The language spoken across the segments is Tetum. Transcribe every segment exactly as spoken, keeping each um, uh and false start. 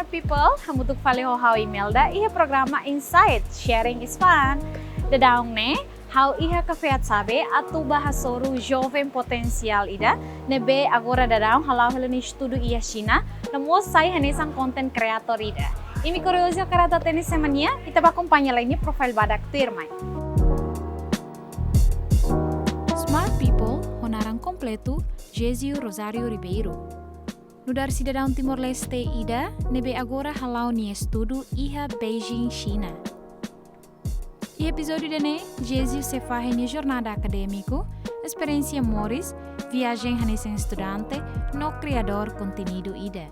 People, hamutuk fali ho ha'u Imelda, iha programa Insight, Sharing is Fun. Daudaun ne'e, ha'u iha Café Atsabe, atu bá hasoru joven potensiál ida, ne'ebé agora daudaun hala'o hela nia estudu iha Xina, no mós sai hanesan content creator ida. Imi kuriozu hakarak atu hatene sé mak nia, ita bá akompaña lai nia profile badak tuirmai. Smart People, ho naran kompletu, Gézio Rosário Ribeiro. Nu'udar sidadaun Timor-Leste ida, ne'ebé agora hala'o nia estudu iha Beijing, Xina. Iha epizódiu ida-ne'e, Gézio sei fahe nia jornada akadémiku, esperiénsia moris, viajen hanesan estudante, no kriadór konteúdu ida.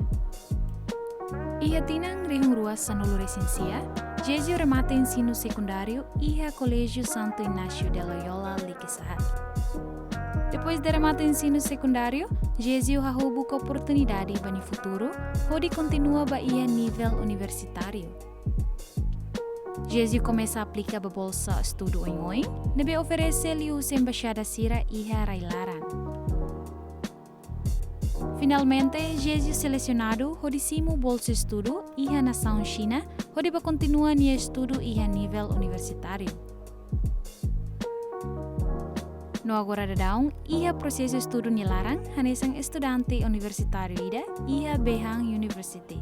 Iha tinan rihun rua sanulu-resin-sia, Gézio remata ensinu sekundáriu iha Koléjiu Santo Inácio de Loyola, Liquiçá. Depois de remata ensinu sekundáriu, Gézio hahú buka oportunidade ba nia futuru, hodi kontinua ba iha nivel universitáriu. Gézio komesa aplika ba bolsa estudu oioin, ne'ebé oferese liuhusi embaixada sira iha rai-laran. Finalmente, Gézio selesionadu hodi simu bolsa estudu iha nasaun Xina, hodi bá kontinua nia estudu iha nivel universitáriu. No agora daudaun, iha prosesu estudu nia laran, hanesan estudante universitáriu ida, iha Beihang University.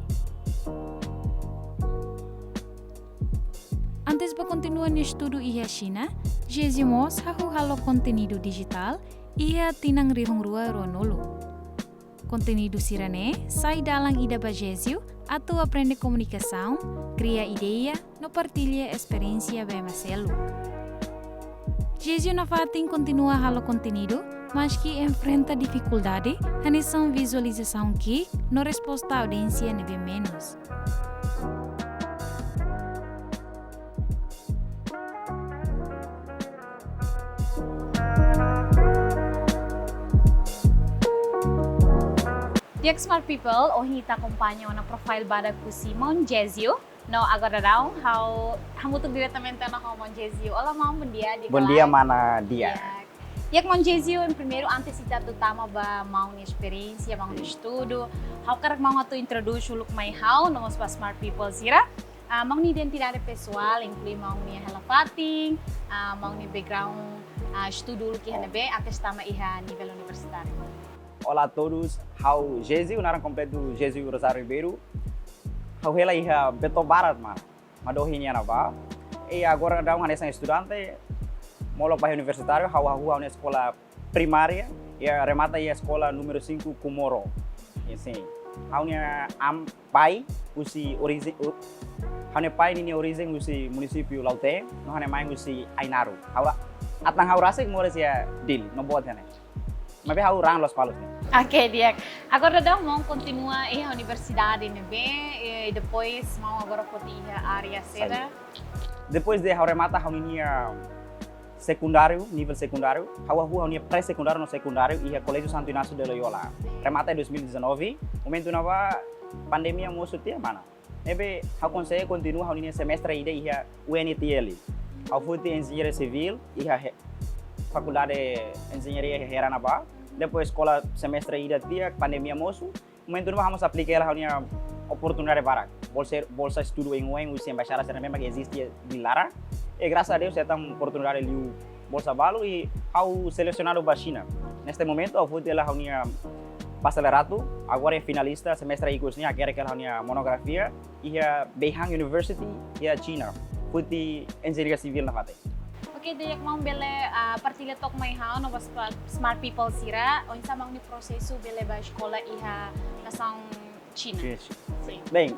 Antes bá kontinua nia estudu iha Xina, Gézio mós hahú halo konteúdu dijitál, iha tinan rihun rua ruanulu. Konteúdu sira-ne'e sai dalan ida ba Gézio atu aprende komunikasaun, kria ideia, no partilla esperiénsia ba ema seluk. Gézio nafatin kontinua halo konteúdu, maski enfrenta difikuldade, hanesan vizualizasaun ki'ik, no resposta audiénsia ne'ebé menus. Di'ak Smart People, ohin ita akompaña ona profile badak husi Maun Gézio. No agora daudaun, ha'u hamutuk diretamente ona ho Maun Gézio. Olá, Maun, bondia, di'ak ka lae? Bondia, mana Dia. Di'ak. Di'ak Maun Gézio, em primeiro, antes ita atu tama ba Maun nia esperiénsia, Maun nia estudu, ha'u hakarak Maun atu introdús uluk mai ha'u, no mós ba Smart People sira. Ah, Maun nia identidade pesoál, inklui Maun nia hela-fatin, ah, Maun nia background, ah, estudu uluk iha ne'ebé, antes tama iha nivel universitáriu. Olá a todos, ha'u Gézio, naran kompletu Gézio Rosário Ribeiro. Ha'u hela iha Beto Barat, mana. Madohi nian ne'ebá. I agora daudaun hanesan estudante, molok ba iha universitáriu, ha'u hahú ha'u-nia eskola primária, i remata iha eskola númeru cinco Comoro. Isin. Ha'u-nia am-, pai husi orijen, u-, ha'u-nia pai ninia orijen husi munisípiu Lautém, no ha'u-nia mãe husi Ainaro. Ha'u ra-, atan ha'u rasik moris iha Dili, no boot iha ne'e. Maibé ha'u raan Lospalos ne'e. Oke, di'ak. Agora daudaun Maun kontinua iha universidade ne'ebé, i depois Maun agora foti iha área saida? Sai. Depois de ha'u remata ha'u-nia sekundáriu, nivel sekundáriu, ha'u hahú ha'u-nia pré-sekundáriu no sekundáriu iha Koléjiu Santo Inácio de Loyola. Remata dois mil e dezanove, momentu ne'ebá pandemia mosu tiha, mana. Ne'ebé ha'u konsege kontinua ha'u-nia semestre ida iha U N T L. Ha'u foti Enjeñaria Sivíl iha he-, Fakuldade Enjeñaria iha Hera ne'ebá. Depois eskola semestre ida tiha, pandemia mosu. Momentu ne'ebá ha'u mós aplika hela ha'u-nia oportunidade barak. Bolsa, bolsa estudu oioin husi embaixada sira ne'ebé mak eziste iha laran. I grasas a Deus, hetan oportunidade liu bolsa balu i ha'u selesionadu ba Xina. Neste momentu, ha'u foti hela ha'u-nia bacharelatu, agora iha finalista semestre ikus nian, hakerek hela ha'u-nia monografia iha Beihang University, iha Xina. Foti Enjeñaria Sivíl nafatin. Oke, di'ak, Maun bele, ah, partilla tok mai ha'u no ba Smart People sira, oinsá Maun nia prosesu bele ba eskola iha nasaun Xina. Xina. Sin. Bem,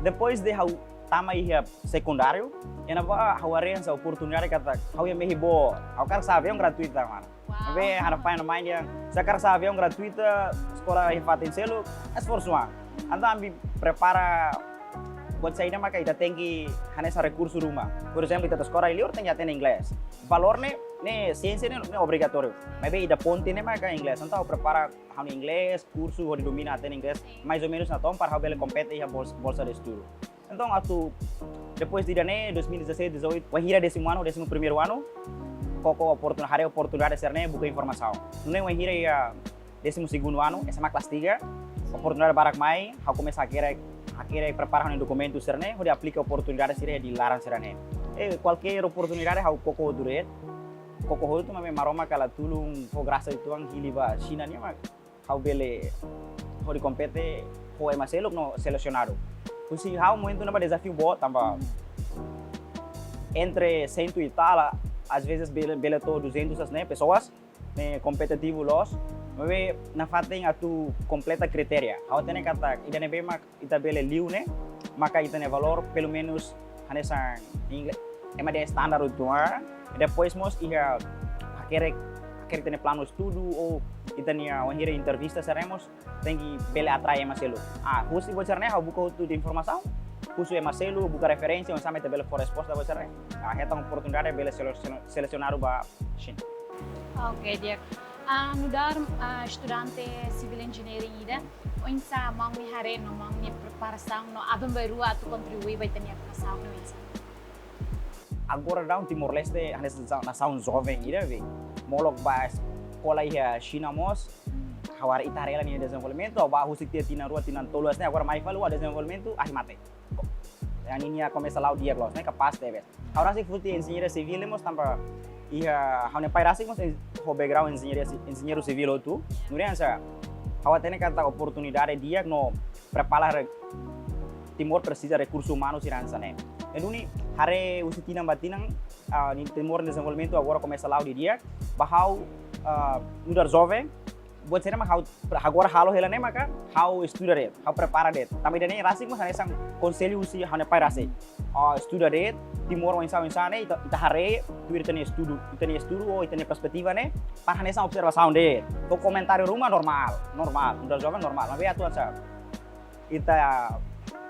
depois de ha'u tama iha sekundáriu, iha ne'ebá ha'u haree hanesan oportunidade katak ha'u iha mehi boot, ha'u hakarak sa'e aviaun gratuita, mana. Wow. Maibé ha'u-nia pai no mãe dehan, se hakarak sa'e aviaun gratuita, eskola iha fatin seluk, esforsu an. Entaun ami prepara buat saida maka ita tenke hanesan rekursu ruma. Por ezemplu, ita eskola iha liur tenke hatene inglés. Valór ne'e, ne'e siénsia ne'e, ne'e obrigatóriu. Maibé ida ponte ne'e maka inglés. Entaun ha'u prepara ha'u-nia inglés, kursu hodi domina hatene inglés, mais ou menos natoon para ha'u bele kompete iha bols-, bolsa de estudu. Entaun, atu, depois de ida-ne'e, dois mil e dezasseis, dezoito, wainhira décimo ano, décimo primeiro ano, koko oportun-, haree oportunidade sira-ne'e, buka informasaun. Nune'e wainhira iha décimo segundo ano, S M A kelas tiga, oportunidade barak mai, ha'u komesa hakerek hakerek prepara ha'u-nia dokumentu sira-ne'e, hodi aplika oportunidade sira iha laran sira-ne'e. E kualkér oportunidade ha'u koko hotu de'it. Koko hotu, maibé Maromak hela tulun, fó grasa uitoan, hili ba Xina nian mak ha'u bele hodi kompete ho ema seluk no selesionadu. Husi ha'u momentu ne'ebá dezafiu boot tanba entre cento e tal, às vezes bele, bele to'o duzentas hanesan ne'e pessoas, ne'e kompetitivu loos, maibé nafatin atu kompleta kritéria. Ha'u hatene katak ida ne'ebé mak ita bele liu ne'e, maka ita-nia valór pelumenus hanesan inglés, ema dehan standar uitoan. Depois mós iha hakerek, hakerek ita-nia planu estudu ou ita-nia wainhira entrevista sira-ne'e mós tenke bele atrai ema seluk. Ah, husi buat sira-ne'e ha'u buka hotu de'it informasaun, husu ema seluk, buka referénsia, oinsá mak ita bele fó resposta buat sira-ne'e. Ah, hetan oportunidade bele sele-, sele-, selesionadu ba Xina. Oke, di'ak. Ah, nu'udar, ah, estudante civil engineering ida, oinsá maun nia haree no maun nia preparasaun no aban-bainrua atu kontribui ba ita-nia edukasaun ne'e oinsá? Agora daudaun Timor-Leste hanesan nasaun joven ida, be. Molok ba eskola iha Xina mós, ha'u haree ita haree hela nia dezenvolvimentu, ba husik tiha tinan rua, tinan tolu hanesan ne'e, agora mai fali dezenvolvimentu, ahi mate. Ninia komesa la'o di'ak loos, ne'e kapás tebes. Ha'u rasik foti enjeñaria sivil mós tanba iha ha'u-nia pai rasik mós en-, ho background enjeñaria si-, enjeñeiru sivil hotu. Nune'e hanesan ha'u hatene katak oportunidade di'ak no prepara re-, Timor presiza rekursu umanu sira hanesan ne'e. Ne'e duni haree husi tinan ba tinan, ah, nia Timor dezenvolvimentu agora komesa la'o didi'ak, ba ha'u, ah, nu'udar joven, buat sira mak ha'u agora halo hela ne'e maka ha'u estuda de'it, ha'u prepara de'it. Tanba ida-ne'e rasik mós hanesan konsellu husi ha'u-nia pai rasik. Ah, estuda de'it, Timor oinsá oinsá ne'e, ita, ita haree, tuir ita-nia estudu, ita-nia estudu ou ita-nia perspetiva ne'e, para hanesan observasaun de'it. Fó komentáriu ruma normál, normál, nu'udar joven normál. Maibé atu hanesan ita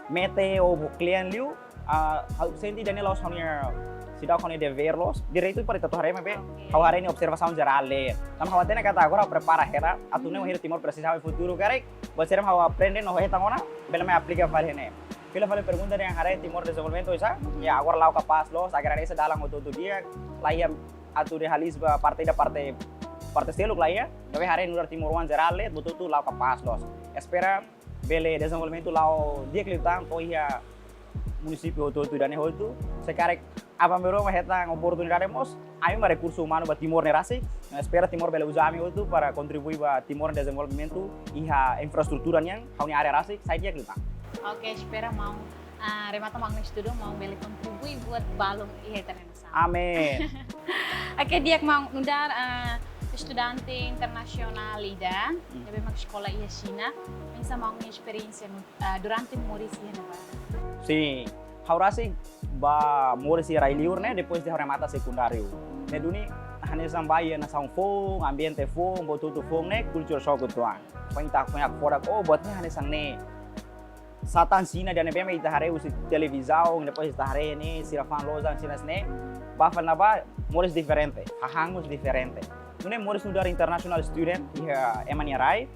mete ou kle'an liu, ah, ha'u sente ida-ne'e la'ós ha'u-nia, seidauk ha'u-nia devér loos, direitu para ita atu haree maibé, oke, ha'u haree nia observasaun jerál de'it. Tanba ha'u hatene katak agora ha'u prepara hela, atu nune'e wainhira Timor presiza ha'u iha futuru karik, buat sira mak ha'u aprende no hetan ona, bele mai aplika fali iha ne'e. Fila fali pergunta dehan haree Timor dezenvolvimentu oinsá? Ya, agora la'o kapás loos, agradese dalan hotu-hotu di'ak, laiha atu dehan halis ba parte ida parte, parte seluk laiha, maibé haree nu'udar timoroan jerál de'it, buat hotu-hotu la'o kapás loos. Espera bele dezenvolvimentu la'o di'ak liután to'o iha munisípiu hotu-hotu ida-ne'e hotu. Se karik aban-bainrua mak hetan oportunidade mós, ami mak rekursu umanu ba Timor ne'e rasik. Espera Timor bele uza ami hotu para kontribui ba Timor dezenvolvimentu iha infraestrutura nian, ha'u-nia área rasik, sai di'ak liután. Oke, espera maun, ah, remata maun estudu, maun bele kontribui buat balun iha ita-nia nasaun. Amen. Oke, di'ak maun, nu'udar, ah, estudante internasionál ida, Hmm. ne'ebé mak eskola iha Xina, oinsá maun nia esperiénsia no, ah, durante moris iha ne'ebá? Sin, ha'u rasik bá moris iha rai-liur ne'e, depois de ha'u remata sekundáriu. Ne'e duni, hanesan bá iha nasaun foun, ambiente foun, buat hotu-hotu foun ne'e, culture shock uitoan. Foin ita, foin hakfodak, oh, buat ne'e hanesan ne'e. Sá tan Xina ida ne'ebé mak ita haree husi televizaun, depois ita haree ne'e, sira fa'an loos hanesan ne'e, bá fali ne'ebá, moris diferente, hahán mós diferente. Nune'e moris nu'udar international student, iha ema nia rai,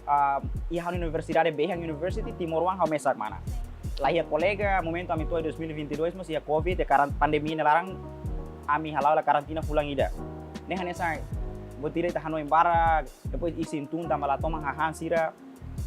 ah, iha ha'u-nia universidade Beihang University, timoroan ha'u mesak mana. Laiha kolega, momentu ami to'o dois mil e vinte e dois, mós iha covid, iha karan-, pandemia nia laran, ami hala'o hela karantina fulan ida. Ne'e hanesan, buat ida ita hanoin barak, depois isin tun tanba la toman hahán sira,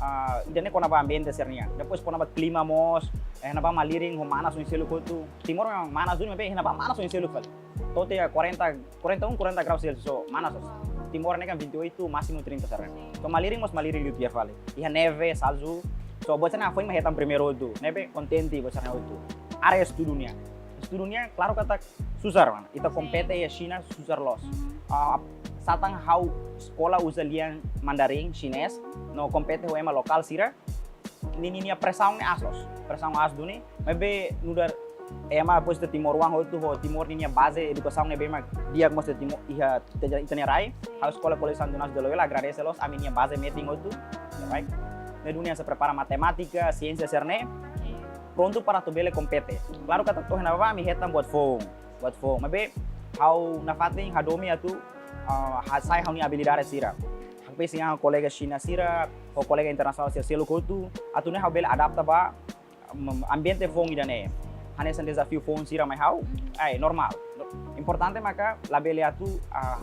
ah, ida-ne'e kona-ba ambiente sira-nian. Depois kona-ba klima mós, eh, ne'ebá malirin ho manas oin seluk hotu. Timor memang manas duni, maibé ne'ebá manas oin seluk fali. To'o tiha quarenta, quarenta e um, quarenta graus Celsius, so, manas loos. Timor ne'e kan vinte e oito, másimu trinta sira. So, malirin mós malirin liu tiha fali. Iha neve, salju. So, buat sira-ne'e foin mak hetan primeiru hotu. Ne'ebé kontente buat sira-ne'e hotu. Área estudu nian. Estudu nian, klaru katak susar, mana. Ita Sin. kompete iha Xina susar loos. Mhm. Ah, sá tan ha'u eskola uza lian Mandarin, xinés, no kompete ho ema lokál sira, ninia presaun ne'e aas loos. Presaun aas duni, maibé nu'udar ema depois de timoroan hotu ho Timor ninia baze edukasaun ne'ebé mak di'ak mós iha Timor, iha ita-, ita-nia rai. Ha'u eskola Colégio Santo Inácio de Loyola, agradese loos, ami-nia baze metin hotu. Right? Ne'e duni hanesan prepara matemátika, siénsia sira-ne'e. Oke. Prontu para atu bele kompete. Klaru katak to'o iha ne'ebá ami hetan buat foun, buat foun. Maibé ha'u nafatin hadomi atu, ah, hasai ha'u-nia abilidade sira. Hampir sin ho kolega Xina sira, ho kolega internasionál sira seluk hotu, atu nune'e ha'u bele adapta ba, mm, ambiente foun ida-ne'e. Hanesan dezafiu foun sira mai ha'u, Mhm. ai, normál. Importante maka labele atu, ah,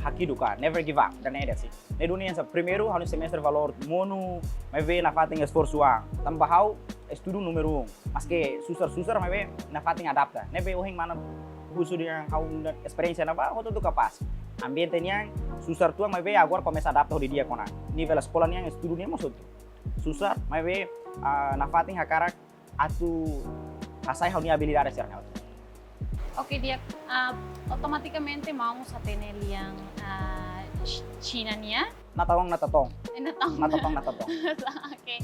hakidu ka, never give up, ida-ne'e de'it. Ne'e duni hanesan primeiru, ha'u-nia semestre valór monu, maibé nafatin esforsu an. Tanba ha'u estudu númeru um. Maske susar-susar, maibé nafatin adapta. Ne'ebé ohin mana husu dehan ha'u-nia esperiénsia ne'ebá, hotu-hotu kapás. Ambiente nian susar tuan, maibé agora komesa adapta hodi di'ak ona. Nivel eskola nian, estudu nian mós hotu. Susar, maibé, ah, nafatin hakarak atu hasai ha'u-nia abilidade sira-ne'e. Oke, di'ak, ah, automatikamente maun mós hatene lian, ah, Ch-, Xina nian? Natatong, natatong. Eh, natatong. Natatong, natatong. Oke.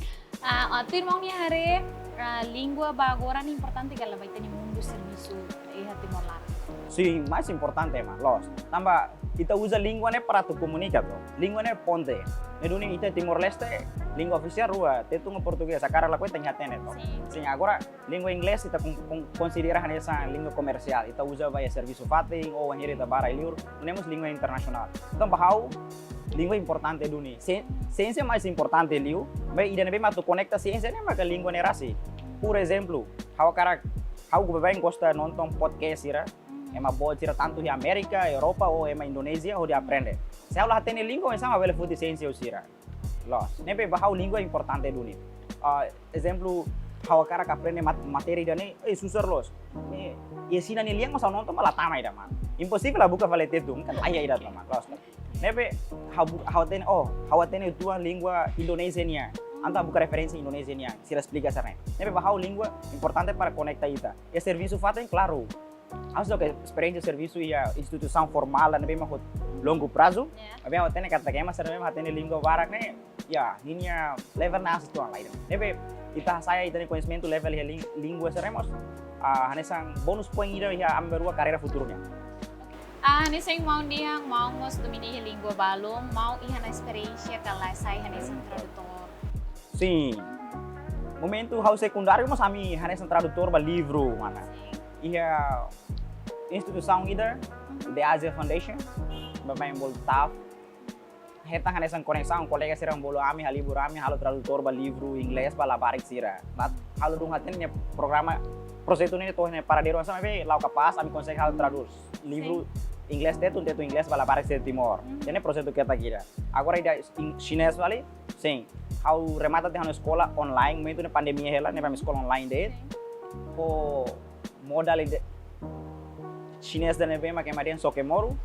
Ah, ah, tuir maun nia haree, ah, língua ba agora ne'e importante ka lae ba ita-nia mundu servisu iha Timor laran? Sin, mais importante mak loos. Tanba ita uza língua ne'e para atu komunika to. Língua ne'e ponte. Ne'e duni ita Timor-Leste, língua ofisiál rua, Tetun ho Portugés, hakarak lakohi tenke hatene to. Sin. Sin, agora língua Inglés ita kon-, kon-, konsidera hanesan língua komersiál, ita uza ba iha servisu fatin, ou wainhira ita bá rai-liur, ne'e mós língua internasionál. Entaun ba ha'u, língua importante duni. Si-, siénsia mais importante liu, maibé ida ne'ebé mak atu konekta siénsia ne'e maka língua ne'e rasik. Por ezemplu, ha'u hakarak, ha'u baibain gosta nonton podcast sira, ema boot sira tantu iha Amérika, Europa, ou ema Indonézia, hodi aprende. Se ha'u la hatene língua, oinsá ha'u bele foti siénsia husi sira? Loos. Ne'ebé ba ha'u língua importante duni. Ah, ezemplu, ha'u hakarak aprende mat-, matéria ida-ne'e, eh, susar loos. Ne'e, iha Xina nia lian mós ha'u nonton mak la tama ida mak. Imposivel ha'u buka fali Tetun, kan la iha ida mak. Loos. Ne'ebé ha'u bu-, ha'u hatene, oh, ha'u hatene uitoan língua Indonézia nian. Entaun buka referénsia Indonézia nian, sira esplika sira-ne'e. Ne'ebé ba ha'u língua importante para konekta ita. Iha servisu fatin, klaru. Ha'u seidauk esperiénsia servisu iha instituisaun formál ida ne'ebé mak ho longu prazu. Ya. Maibé ha'u hatene katak ema sira ne'ebé mak hatene língua barak ne'e, ya, ninia level ne'e aas uitoan lai. Ne'ebé ita hasa'e ita-nia koñesimentu level iha lin-, língua sira-ne'e mós, ah, hanesan bonus point ida iha ami-rua karreira futuru nian. Ah, hanesan maun dehan, maun mós domina iha língua balun, maun iha ona esperiénsia ka lae sai hanesan tradutór? Sin. Momentu ha'u sekundáriu mós ami hanesan tradutór ba livru, mana. Sin. Iha instituisaun ida, The Asia Foundation, baibain bolu TAF. Hetan hanesan koneksaun, kolega sira bolu ami, halibur ami, halo tradutór ba livru Inglés ba labarik sira. Entaun ha'u ladún hatene programa, projetu ne'e to'o iha ne'e paradeiru hanesan maibé la'o kapás, ami konsege halo tradús livru Inglés Tetun, Tetun Inglés ba labarik sira Timor. Ida-ne'e projetu ketak ida. Agora ida in-, Xinés fali, sin. Ha'u remata tiha ha'u-nia eskola online, momentu ne'e pandemia hela, ne'ebé ami eskola online de'it. Ho modalidade Xinés ida ne'ebé mak ema dehan soke moru,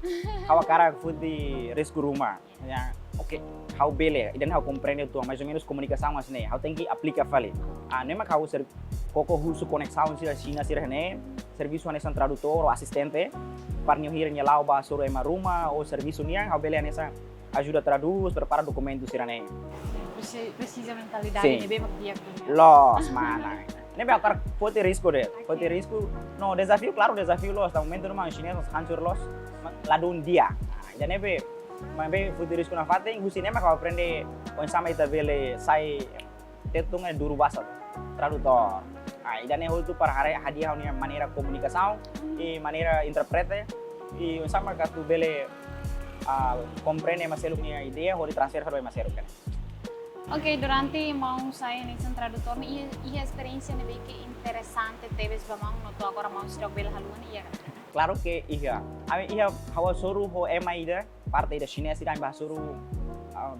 ha'u hakarak foti risku ruma. Ya, oke, ha'u bele, ida-ne'e ha'u komprende uitoan, mais ou menus komunikasaun hanesan ne'e, ha'u tenke aplika fali. Ah, ne'e mak ha'u ser-, koko husu koneksaun sira Xina sira-ne'e, servisu hanesan tradutór ou asistente, para nia hira nia la'o ba hasoru ema ruma ou servisu nian, ha'u bele hanesan ajuda tradús, prepara dokumentu sira-ne'e. Presi-, presiza mentalidade ne'ebé mak di'ak duni. Loos, mana. Ne'ebé ha'u hakarak foti risku de'it. Oke. Foti risku. No, dezafiu, klaru, dezafiu loos. Tanba momentu ne'e mak Xinés hancur loos. Ladún di'ak. Ah, ida-ne'ebé, maibé foti risku nafatin, husi ne'e mak ha'u aprende oinsá mak ita bele sai Tetun ne'e duru basá, tradutór. Ah, ida-ne'e hotu para haree hadi'a ha'u-nia maneira komunikasaun, i maneira interprete, i oinsá mak atu bele, ah, komprende ema seluk nia ideia, hodi transfere ba ema seluk ne'e. Oke, durante maun sai hanesan tradutór ne'e, iha, iha esperiénsia ne'ebé ke interesante tebes ba maun, no to'o agora maun seidauk bele haluha ne'e, iha ka? Klaru ke iha. Ami iha ha'u hasoru ho ema ida, parte ida Xinés ida ami hasoru, um,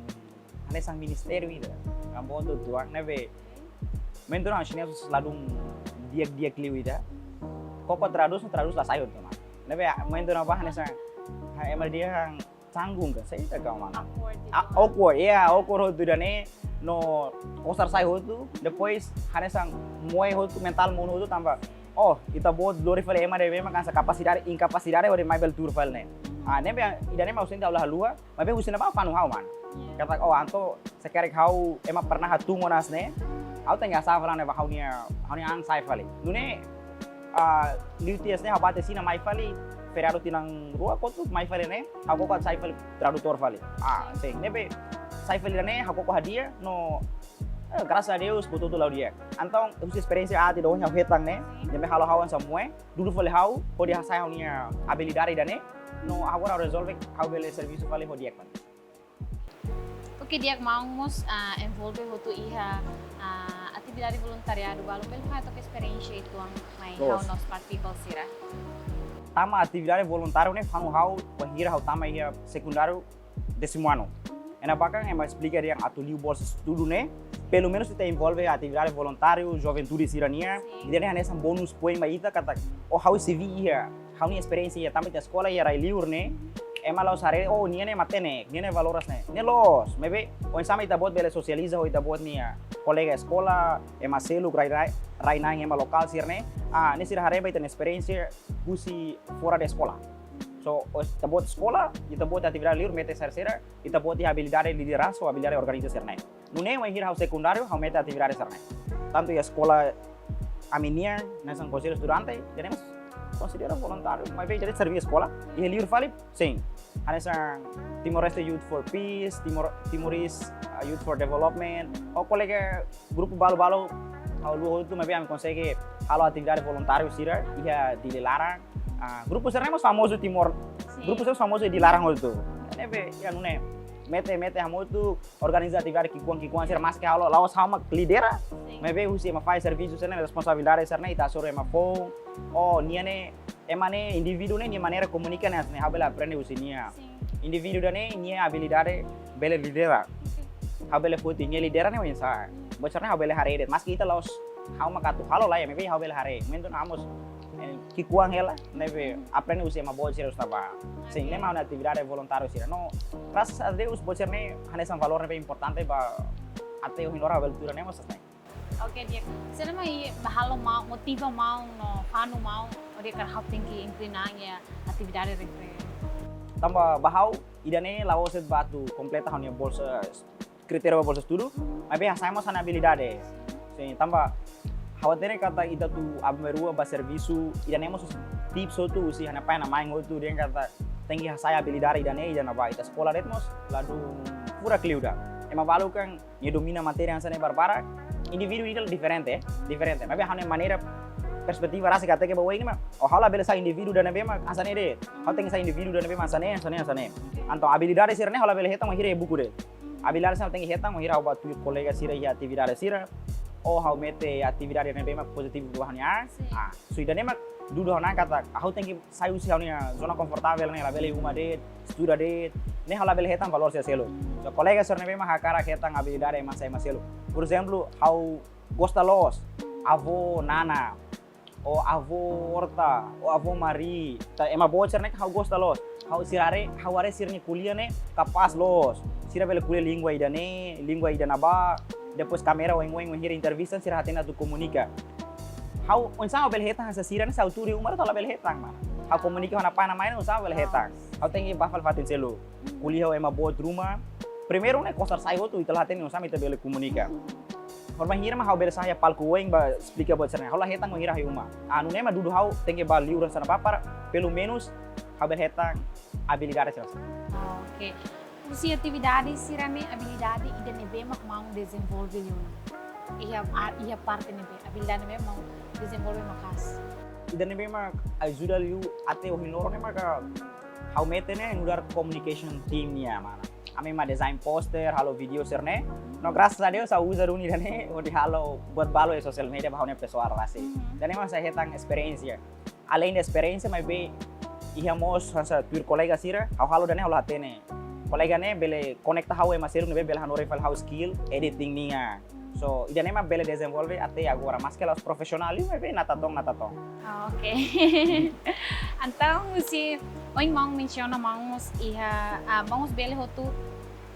hanesan ministériu ida. Ami boot uitoan ne'ebé. Momentu ne'e Xinés ladún di'ak-di'ak liu ida. Koko tradús, tradús la sai uitoan. Ne'ebé momentu ne'ebá hanesan, ha, ema dehan canggung ka, saida ka, mana? Awkward, ah, gitu. Awkward, ya, awkward hotu ida-ne'e, no kosar sai hotu, depois hanesan moe hotu, mentál monu hotu tanba, oh, ita-boot lori fali ema ne'ebé mak hanesan kapasidade, inkapasidade hodi mai bele tuur fali ne'e. Ah, ne'ebé ida-ne'e mak ha'u sente ha'u la haluha, maibé husi ne'ebá fanu ha'u, mana. Ya. Katak, oh, entaun se karik ha'u, ema pernah hatún ona hanesan ne'e, ha'u tenke hasa'e fali ne'e ba ha'u-nia, ha'u-nia an sai fali. Nune'e, ah, liu tiha hanesan ne'e ha'u bá tiha Xina mai fali, feriadu tinan rua kotuk mai fali ne'e, ha'u koko atu sai fali tradutór fali. Ah, sin, ne'ebé sai fali ne'e, ha'u koko hadi'a, no, eh, graças a Deus, buat hotu la'o di'ak. Entaun, husi esperiénsia aat ida ohin ha'u hetan ne'e, ne'ebé halo ha'u hanesan moe, dudu fali ha'u, hodi hasa'e ha'u-nia abilidade ida-ne'e, no agora ha'u rezolve, ha'u bele servisu fali ho di'ak fali. Oke, di'ak, maun mós, ah, envolve hotu iha, ah, atividade voluntariadu balun, bele fahe took esperiénsia uitoan mai ha'u no Smart People sira? tama atividade voluntáriu ne'e fanu ha'u, wainhira ha'u tama iha sekundáriu décimo ano. Ena bakan ema esplika dehan atu liu bolsa estudu ne'e, pelumenus ita envolve atividade voluntáriu, juventude sira-nian, ida-ne'e hanesan bónus poin ba ita katak, oh, ha'u C V iha, ha'u-nia esperiénsia iha, tama ita eskola iha rai-liur ne'e, ema la'ós haree, oh, nia ne'e matenek, nia ne'e valoras ne'e, ne'e loos, maibé, oinsá mak ita-boot bele sosializa ho ita-boot nia kolega eskola, ema seluk rai-rai, rai-na'in ema lokál sira-ne'e, ah, ne'e sira haree ba ita-nia esperiénsia husi fora de eskola. So, ita-boot eskola, ita-boot atividade liur mete sira-sira, ita-boot iha abilidade liderasaun, abilidade organiza sira-ne'e. Nune'e wainhira ha'u sekundáriu, ha'u mete atividade sira-ne'e. Tantu iha eskola ami-nian, hanesan konsellu estudante, jadi mós konsidera voluntáriu, maibé jadi serví eskola, iha liur fali, sin. Hanesan Timor-Leste Youth for Peace, Timor, Timorese, ah, Youth for Development, ho kolega grupu balu-balu, ha'u haluha hotu, maibé ami konsege halo atividade voluntáriu sira iha Dili laran. Ah, grupu sira-ne'e mós famozu Timor. Sin. Grupu sira famozu iha Dili laran hotu. Ne'ebé, iha nune'e, mete, mete hamutuk, organiza atividade ki'ikoan-ki'ikoan sira, maske ha'u la'ós ha'u mak lidera. Sin. Maibé husi ema fai servisu sira-ne'e, responsabilidade sira-ne'e, ita hasoru ema foun. Oh, nia ne'e, ema ne'e, indivíduu ne'e, nia maneira komunika ne'e, hanesan ne'e, ha'u bele aprende husi nia. Sin. Indivíduu ida-ne'e, nia abilidade bele lidera. Oke. Ha'u bele foti, nia lidera ne'e oinsá. Hmm. Buat sira-ne'e ha'u bele haree de'it. Maske ita la'ós, ha'u mak atu halo lae, maibé ha'u bele haree. Momentu ne'e ha'u mós, eh, ki'ikoan hela, ne'ebé, hmm, aprende husi ema boot sira husi ne'ebá. Sin, oke, ne'e mak ha'u-nia atividade voluntáriu sira. No, grasas a Deus, buat sira-ne'e, hanesan valór ne'ebé importante ba, até ohin loron ha'u bele tuur ne'e mós hanesan ne'e. Oke, di'ak. Saida mak halo maun, motiva maun no fanu maun, hodi katak ha'u tenke inklina iha atividade rekreasaun? Tanba ba ha'u, ida-ne'e la'ós de'it ba atu kompleta ha'u-nia bolsa, kritéria ba bolsa estudu, maibé hasa'e mós ha'u-nia abilidade. Sin, tanba ha'u hatene katak ita atu aban-bainrua ba servisu, ida-ne'e mós tips hotu husi ha'u-nia pai no mãe hotu dehan katak tenke hasa'e abilidade ida-ne'e, ida-ne'ebá ita eskola de'it mós la dún furak liu ida. Ema balu kan nia domina matéria hanesan ne'e barbarak, indivíduu ida diferente, diferente. Maibé ha'u-nia maneira perspetiva rasik hateke ba oin ne'e mak, oh, ha'u labele sai indivíduu ida-ne'ebé mak hanesan ne'e de'it. Ha'u tenke sai indivíduu ida-ne'ebé mak hanesan ne'e, hanesan ne'e, hanesan ne'e. Entaun abilidade sira-ne'e ha'u labele hetan wainhira iha buku de'it. Abilidade sira-ne'e ha'u tenke hetan wainhira ha'u bá tuir kolega sira iha atividade sira. Oh, ha'u mete atividade ne'ebé mak pozitivu ba ha'u-nia an. Sin. Ah, so ida-ne'e mak dudu ha'u-nia an katak ha'u tenke sai husi ha'u-nia zona konfortavel ne'e, labele iha uma de'it, estuda de'it, ne'e ha'u labele hetan valór sira seluk. So, kolega sira ne'ebé mak hakarak hetan abilidade ema sai ema seluk. Por ezemplu, ha'u gosta loos avó Nana, ou avó Horta, ou avó Mari. Entaun ema boot sira-ne'e ha'u gosta loos. Ha'u sira haree, ha'u haree sira-nia ko'alia ne'e kapás loos. Sira bele ko'alia língua ida-ne'e, língua ida-ne'ebá. Depois kámera oioin, wainhira entrevista sira hatene atu komunika. Ha'u, oinsá ha'u bele hetan hanesan sira-ne'e, se ha'u tuur iha uma de'it ha'u labele hetan, mana. Ha'u komunika ho ha'u-nia pai no mãe, oinsá ha'u bele hetan. Ha'u tenke bá fali fatin seluk. Ko'alia ho ema boot ruma. Primeiru ne'e kosar sai hotu, ita la hatene oinsá mak ita bele komunika. Bainhira mak ha'u bele sa'e iha palku oin bá esplika buat sira-ne'e, ha'u la hetan wainhira ha'u iha uma. Ah, nune'e mak dudu ha'u tenke bá liur hanesan ne'ebá para pelumenus ha'u bele hetan abilidade sira. Oke. Husi atividade sira-ne'e, abilidade ida-ne'ebé mak maun dezenvolve liu ona? Iha, ah, iha parte ne'ebé, abilidade ne'ebé maun dezenvolve maka'as? Ida-ne'ebé mak ajuda liu até ohin loron ne'e maka ha'u mete ne'e nu'udar communication team nian, mana. Ami mak design poster, halo vídeo sira-ne'e. No, grasas a Deus, ha'u uza duni ida-ne'e hodi halo buat balu iha sosial media ba ha'u-nia pesoál rasik. Mhm. Ida-ne'e mak sai hetan esperiénsia. Além de esperiénsia, maibé iha mós hanesan tuir kolega sira, ha'u halo ida-ne'e ha'u la hatene. Kolega ne'e bele konekta ha'u ema seluk ne'ebé bele hanorin fali ha'u skill editing nian. So, ida-ne'e mak bele dezenvolve até agora, maske la'ós profisionál, maibé nada tão, nada tão. Oke. Entaun, husi ohin maun mensiona maun mós iha, ah, maun mós bele hotu,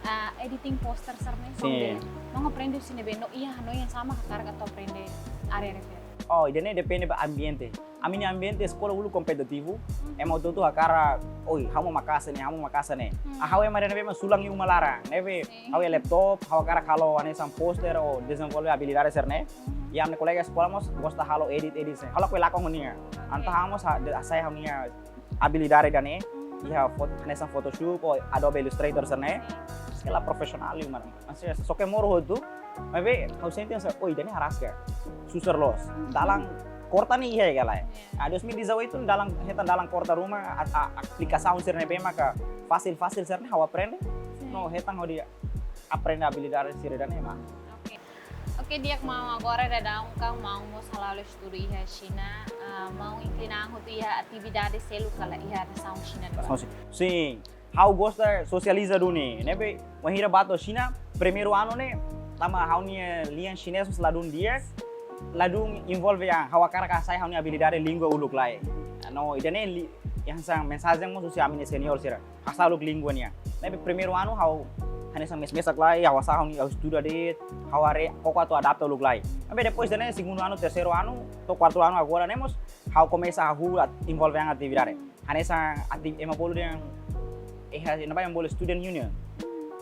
ah, editing poster sira-ne'e, maun bele. Sin. Maun aprende husi ne'ebé no iha hanoin oinsá mak hakarak atu aprende área refere? Oh, ida-ne'e depende ba ambiente. Ami-nia ambiente eskola uluk kompetitivu, ema hotu-hotu hakarak, oi, ha'u mak maka'as ne'e, ha'u mak maka'as ne'e. Hmm. Ah, ha'u ema ida-ne'ebé mak sulan iha uma laran, ne'ebé, sin, ha'u iha laptop, ha'u hakarak halo hanesan poster ou dezenvolve abilidade sira-ne'e. Hmm. I ami-nia kolega eskola mós gosta halo edit, edit sira-ne'e. Ha'u lakohi lakon ho nia. Oke. Entaun ha'u mós ha-, de-, hasa'e ha'u-nia abilidade ida-ne'e, hmm, iha fot-, hanesan Photoshop ou Adobe Illustrator sira-ne'e. Sin. Maske la profisionál liu, mana. Maske só ke moro hotu, maibé ha'u sente hanesan, oh, ida-ne'e araska. Susar loos. Dalan korta ne'e iha ka lae. Iya. Ah, dois mil e dezoito dalan, hetan dalan korta ruma, a, a, aplikasaun sira ne'ebé maka fasil-fasil sira-ne'e ha'u aprende. Sin. No hetan hodi aprende abilidade sira ida-ne'e mak. Oke. Oke, di'ak maun, agora daudaun kan maun mós hala'o estudu iha Xina, ah, maun inklina an hotu iha atividade seluk ka lae iha nasaun Xina ne'ebá? Nasaun Xina. Sin, ha'u gosta sosializa duni. Ne'ebé, wainhira bá to'o Xina, primeiru anu ne'e, tanba ha'u-nia lian xinés mós ladún di'ak, ladún envolve an, ha'u hakarak hasai ha'u-nia abilidade língua uluk lai. No, ida-ne'e li-, hanesan mensajen mós husi ami-nia seniór sira. Hasai uluk língua nian. Ne'ebé primeiru anu ha'u hanesan mes-mesak lai, ha'u hasai ha'u-nia, ha'u estuda de'it, ha'u haree koko atu adapta uluk lai. Ne'ebé depois de ne'e segundu anu, terseiru anu, to'o kuartu anu agora ne'e mós ha'u komesa hahú at-, envolve an atividade. Hanesan ati-, ema bolu dehan, eh, ema bolu student union.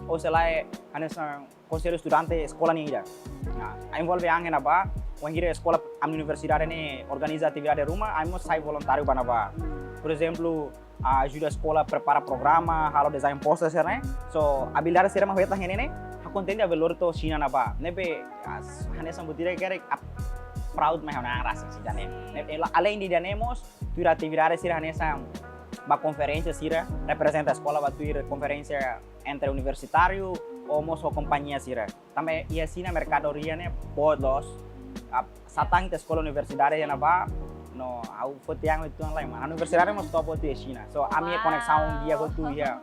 Ou sei lae, hanesan konsellu estudante eskola nian ida. Nah, envolve an iha ne'ebá, wainhira eskola ami universidade ne'e organiza atividade ruma, ami mós sai voluntáriu bá ne'ebá. Por ezemplu, ajuda eskola prepara programa, halo design poster sira-ne'e. So, abilidade sira mak ha'u hetan iha ne'e ne'e, ha'u kontente ha'u bele lori to'o Xina ne'ebá. Ne'ebé, as-, hanesan buat ida karik ap-, proud mai ha'u-nia an rasik sira-ne'e. Ne'e, ela-, além de ida-ne'e mós, tuir atividade sira hanesan bá konferénsia sira, reprezenta eskola bá tuir konferénsia entre universitáriu ou mós ho kompañia sira. Tanba iha Xina merkadoria ne'e boot loos. Ap-, satán ita eskola universidade iha ne'ebá, no ha'u foti an uitoan lai, mana universidade mós top hotu iha Xina. So, ami-nia koneksaun di'ak hotu iha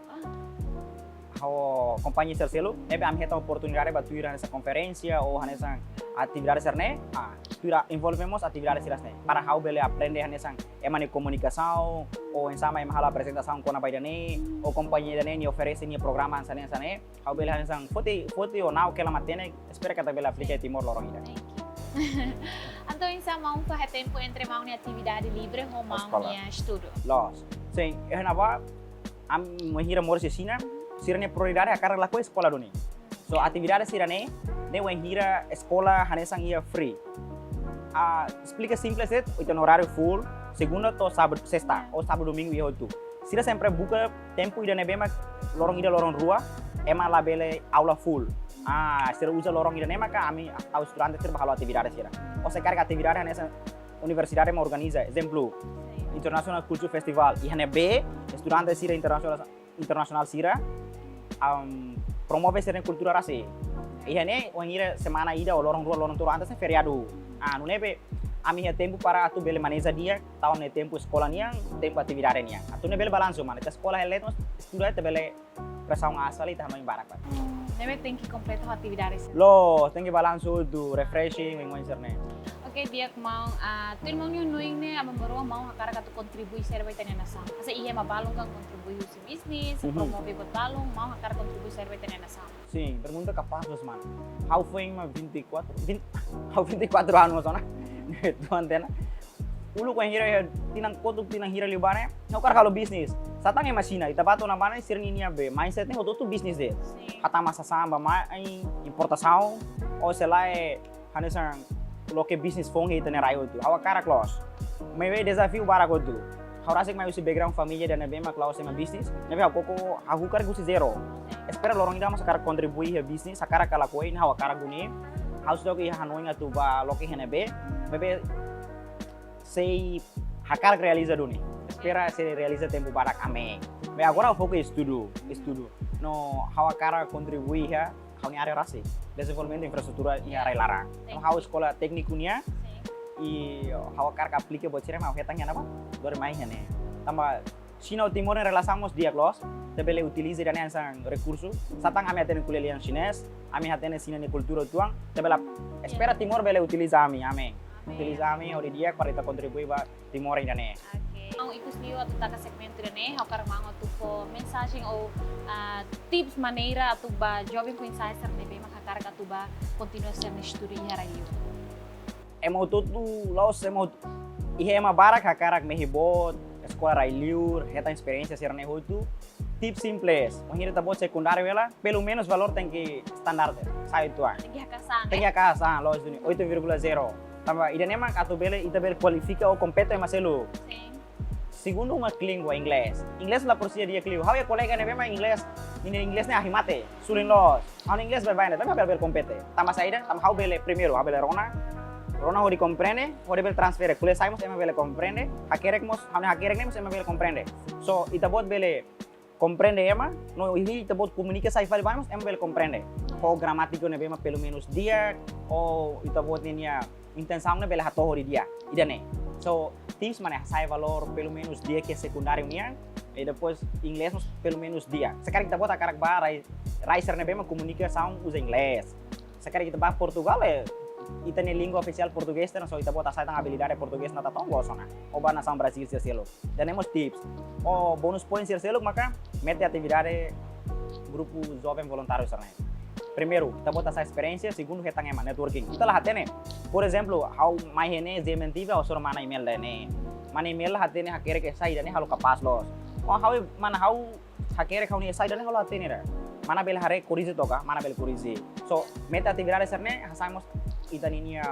ho kompañia sira seluk, ne'ebé ami hetan oportunidade bá tuir hanesan konferénsia ou hanesan atividade sira-ne'e, ah, tuir envolve mós atividade sira-ne'e. Para ha'u bele aprende hanesan ema nia komunikasaun, ou oinsá mak ema halo aprezentasaun kona-ba ida-ne'e, ou kompañia ida-ne'e nia oferese nia programa hanesan ne'e, hanesan ne'e. Ha'u bele hanesan foti, foti ou na'ok hela matenek, espera katak bele aplika iha Timor loron ida. Thank you. Entaun, oinsá maun fahe tempu entre maun nia atividade livre ho maun nia estudu? Loos. Sin, iha ne'ebá, ami wainhira moris iha Xina, sira-nia prioridade hakarak lakohi eskola duni. So, atividade sira-ne'e, ne'e wainhira eskola hanesan iha free. Ah, esplika simples de'it, ita-nia oráriu full, segunda to'o sábadu, sesta, ou sábadu domingu iha hotu. Sira sempre buka tempu ida ne'ebé mak loron ida loron rua, ema labele aula full. Ah, sira uza loron ida-ne'e maka ami tau estudante sira bá halo atividade sira. Ou se karik atividade hanesan universidade mak organiza, ezemplu, International Culture Festival. Iha ne'ebé, estudante sira internasionál, internasionál sira, am, promove sira-nia kultura rasik. Iha ne'e, wainhira semana ida ou loron rua, loron tolu antes ne'e feriadu. Ah, nune'e be, ami iha tempu para atu bele maneja di'ak, tau ne'e tempu eskola nian, tempu atividade nian. Atu nune'e bele balansu, mana. Ita eskola hela de'it, estuda ita bele presaun asal ita hanoin barak, Pak. Hmm, ne'ebé tenke kompletu atividade sira. Loos, tenke balansu hotu, refreshing, oin-oin sira-ne'e. Oke, di'ak maun, ah, tuir maun nia hanoin ne'e, aban-bainrua maun hakarak atu kontribui saida ba ita-nia nasaun? Hanesan iha ema balun kan kontribui husi bisnis, Mhm. promove buat balun, maun hakarak kontribui saida ba ita-nia nasaun? Sin, pergunta kapás loos, mana. Ha'u foin mak vinte e quatro, vinte, ha'u vinte e quatro anos, mana. Tuan tena. Uluk wainhira iha tinan kotuk, tinan hira liubá ne'e, ha'u hakarak halo bisnis. Satán ema Xina, ita bá to'o ne'ebá ne'e sira-nia be mindset ne'e hotu-hotu bisnis de'it. Sin. Hatama sasán bá mai, importasaun, ou se lae hanesan loke bisnis foun iha ita-nia rai hotu. Ha'u hakarak loos. Maibé dezafiu barak hotu. Ha'u rasik mai husi background família ida ne'ebé mak la'ós ema bisnis. Ne'ebé ha'u koko hahú karik husi zero. Espera loron ida mós hakarak kontribui iha bisnis, hakarak ka lakohi, ha'u hakarak duni. Ha'u seidauk iha hanoin atu bá loke iha ne'ebé. Maibé sei hakarak realiza duni. Espera sei realiza tempu badak, amen. Be agora ha'u foku estudu, estudu. No ha'u hakarak kontribui iha ha'u-nia área rasik, dezenvolvimentu infraestrutura iha rai-laran. Sin. Entaun ha'u eskola tékniku nian, Sin. i ha'u hakarak aplika buat sira mak ha'u hetan iha ne'ebá, lori mai iha ne'e. Tanba Xina ho Timor nia relasaun mós di'ak loos, ita bele utiliza ida-ne'e hanesan rekursu. Satán ami hatene ko'alia lian xinés, ami hatene Xina nia kultura uitoan, ita bele ap-, Sin. espera Timor bele utiliza ami, amen. Amen. Utiliza ami, hodi di'ak para ita kontribui ba Timor ida-ne'e. Oke. Maun ikus liu atu taka segmentu ida-ne'e, ha'u hakarak maun atu fó mensajen ou, ah, tips maneira atu ba joven foin-sa'e sira ne'ebé mak hakarak atu ba kontinua sira-nia estudu iha rai-liur. Ema hotu-hotu, la'ós ema hotu-, iha ema barak hakarak mehi boot, eskola rai-liur, hetan esperiénsia sira-ne'e hotu. Tips simples, wainhira ita-boot sekundáriu hela, pelumenus valór tenke standar, sai uitoan. Tenke haka'as an, Tenke eh? haka'as an, la'ós duni, oito vírgula zero. Tanba ida-ne'e mak atu bele, ita bele kualifika ou kompete ema seluk. Sin. Segundu mak língua, inglés. Inglés la presiza di'ak liu. Ha'u iha kolega ne'ebé mak inglés, ninia inglés ne'e ahi mate, sulin loos. Ha'u-nia inglés baibain de'it, tapi ha'u bele, bele kompete. Tanba saida, tanba ha'u bele primeiru, ha'u bele rona. Rona hodi komprende, hodi bele transfere. Ko'alia sai mós ema bele komprende. Hakerek mós, ha'u-nia hakerek ne'e mós ema bele komprende. So, ita-boot bele komprende ema, no ita-boot komunika sai fali ba ema, ema bele komprende. Ho gramátika ne'ebé mak pelumenus di'ak, ho ita-boot ninia intensaun ne'e bele hato'o hodi di'ak, ida-ne'e. So, tips mak ne'e, hasa'e valór pelumenus di'ak iha sekundáriu nian, i depois inglés mós pelumenus di'ak. Se karik ita-boot hakarak ba rai, rai sira ne'ebé mak komunikasaun uza inglés. Se karik ita ba Portugal, eh, ita-nia língua ofisiál portugés, entaun so ita-boot hasa'e tan abilidade portugés natoon, loos ona. Ou ba nasaun Brazíl sira seluk. Ida-ne'e mós tips. Ou bónus point sira seluk maka mete atividade grupu joven voluntáriu sira-ne'e. Primeiru, ita-boot hasa'e esperiénsia, segundu, hetan ema, networking. Ita la hatene. Por ezemplu, ha'u mai iha ne'e G M N T V, ha'u hasoru mana Imelda ne'e. Mana Imelda hatene hakerek esai ida-ne'e halo kapás loos. Ou ha'u, mana ha'u hakerek ha'u-nia esai ida-ne'e halo hatene ida. Mana bele haree korrije to'ok ka, mana bele korrije. So, mete atividade sira-ne'e, hasa'e mós ita ninia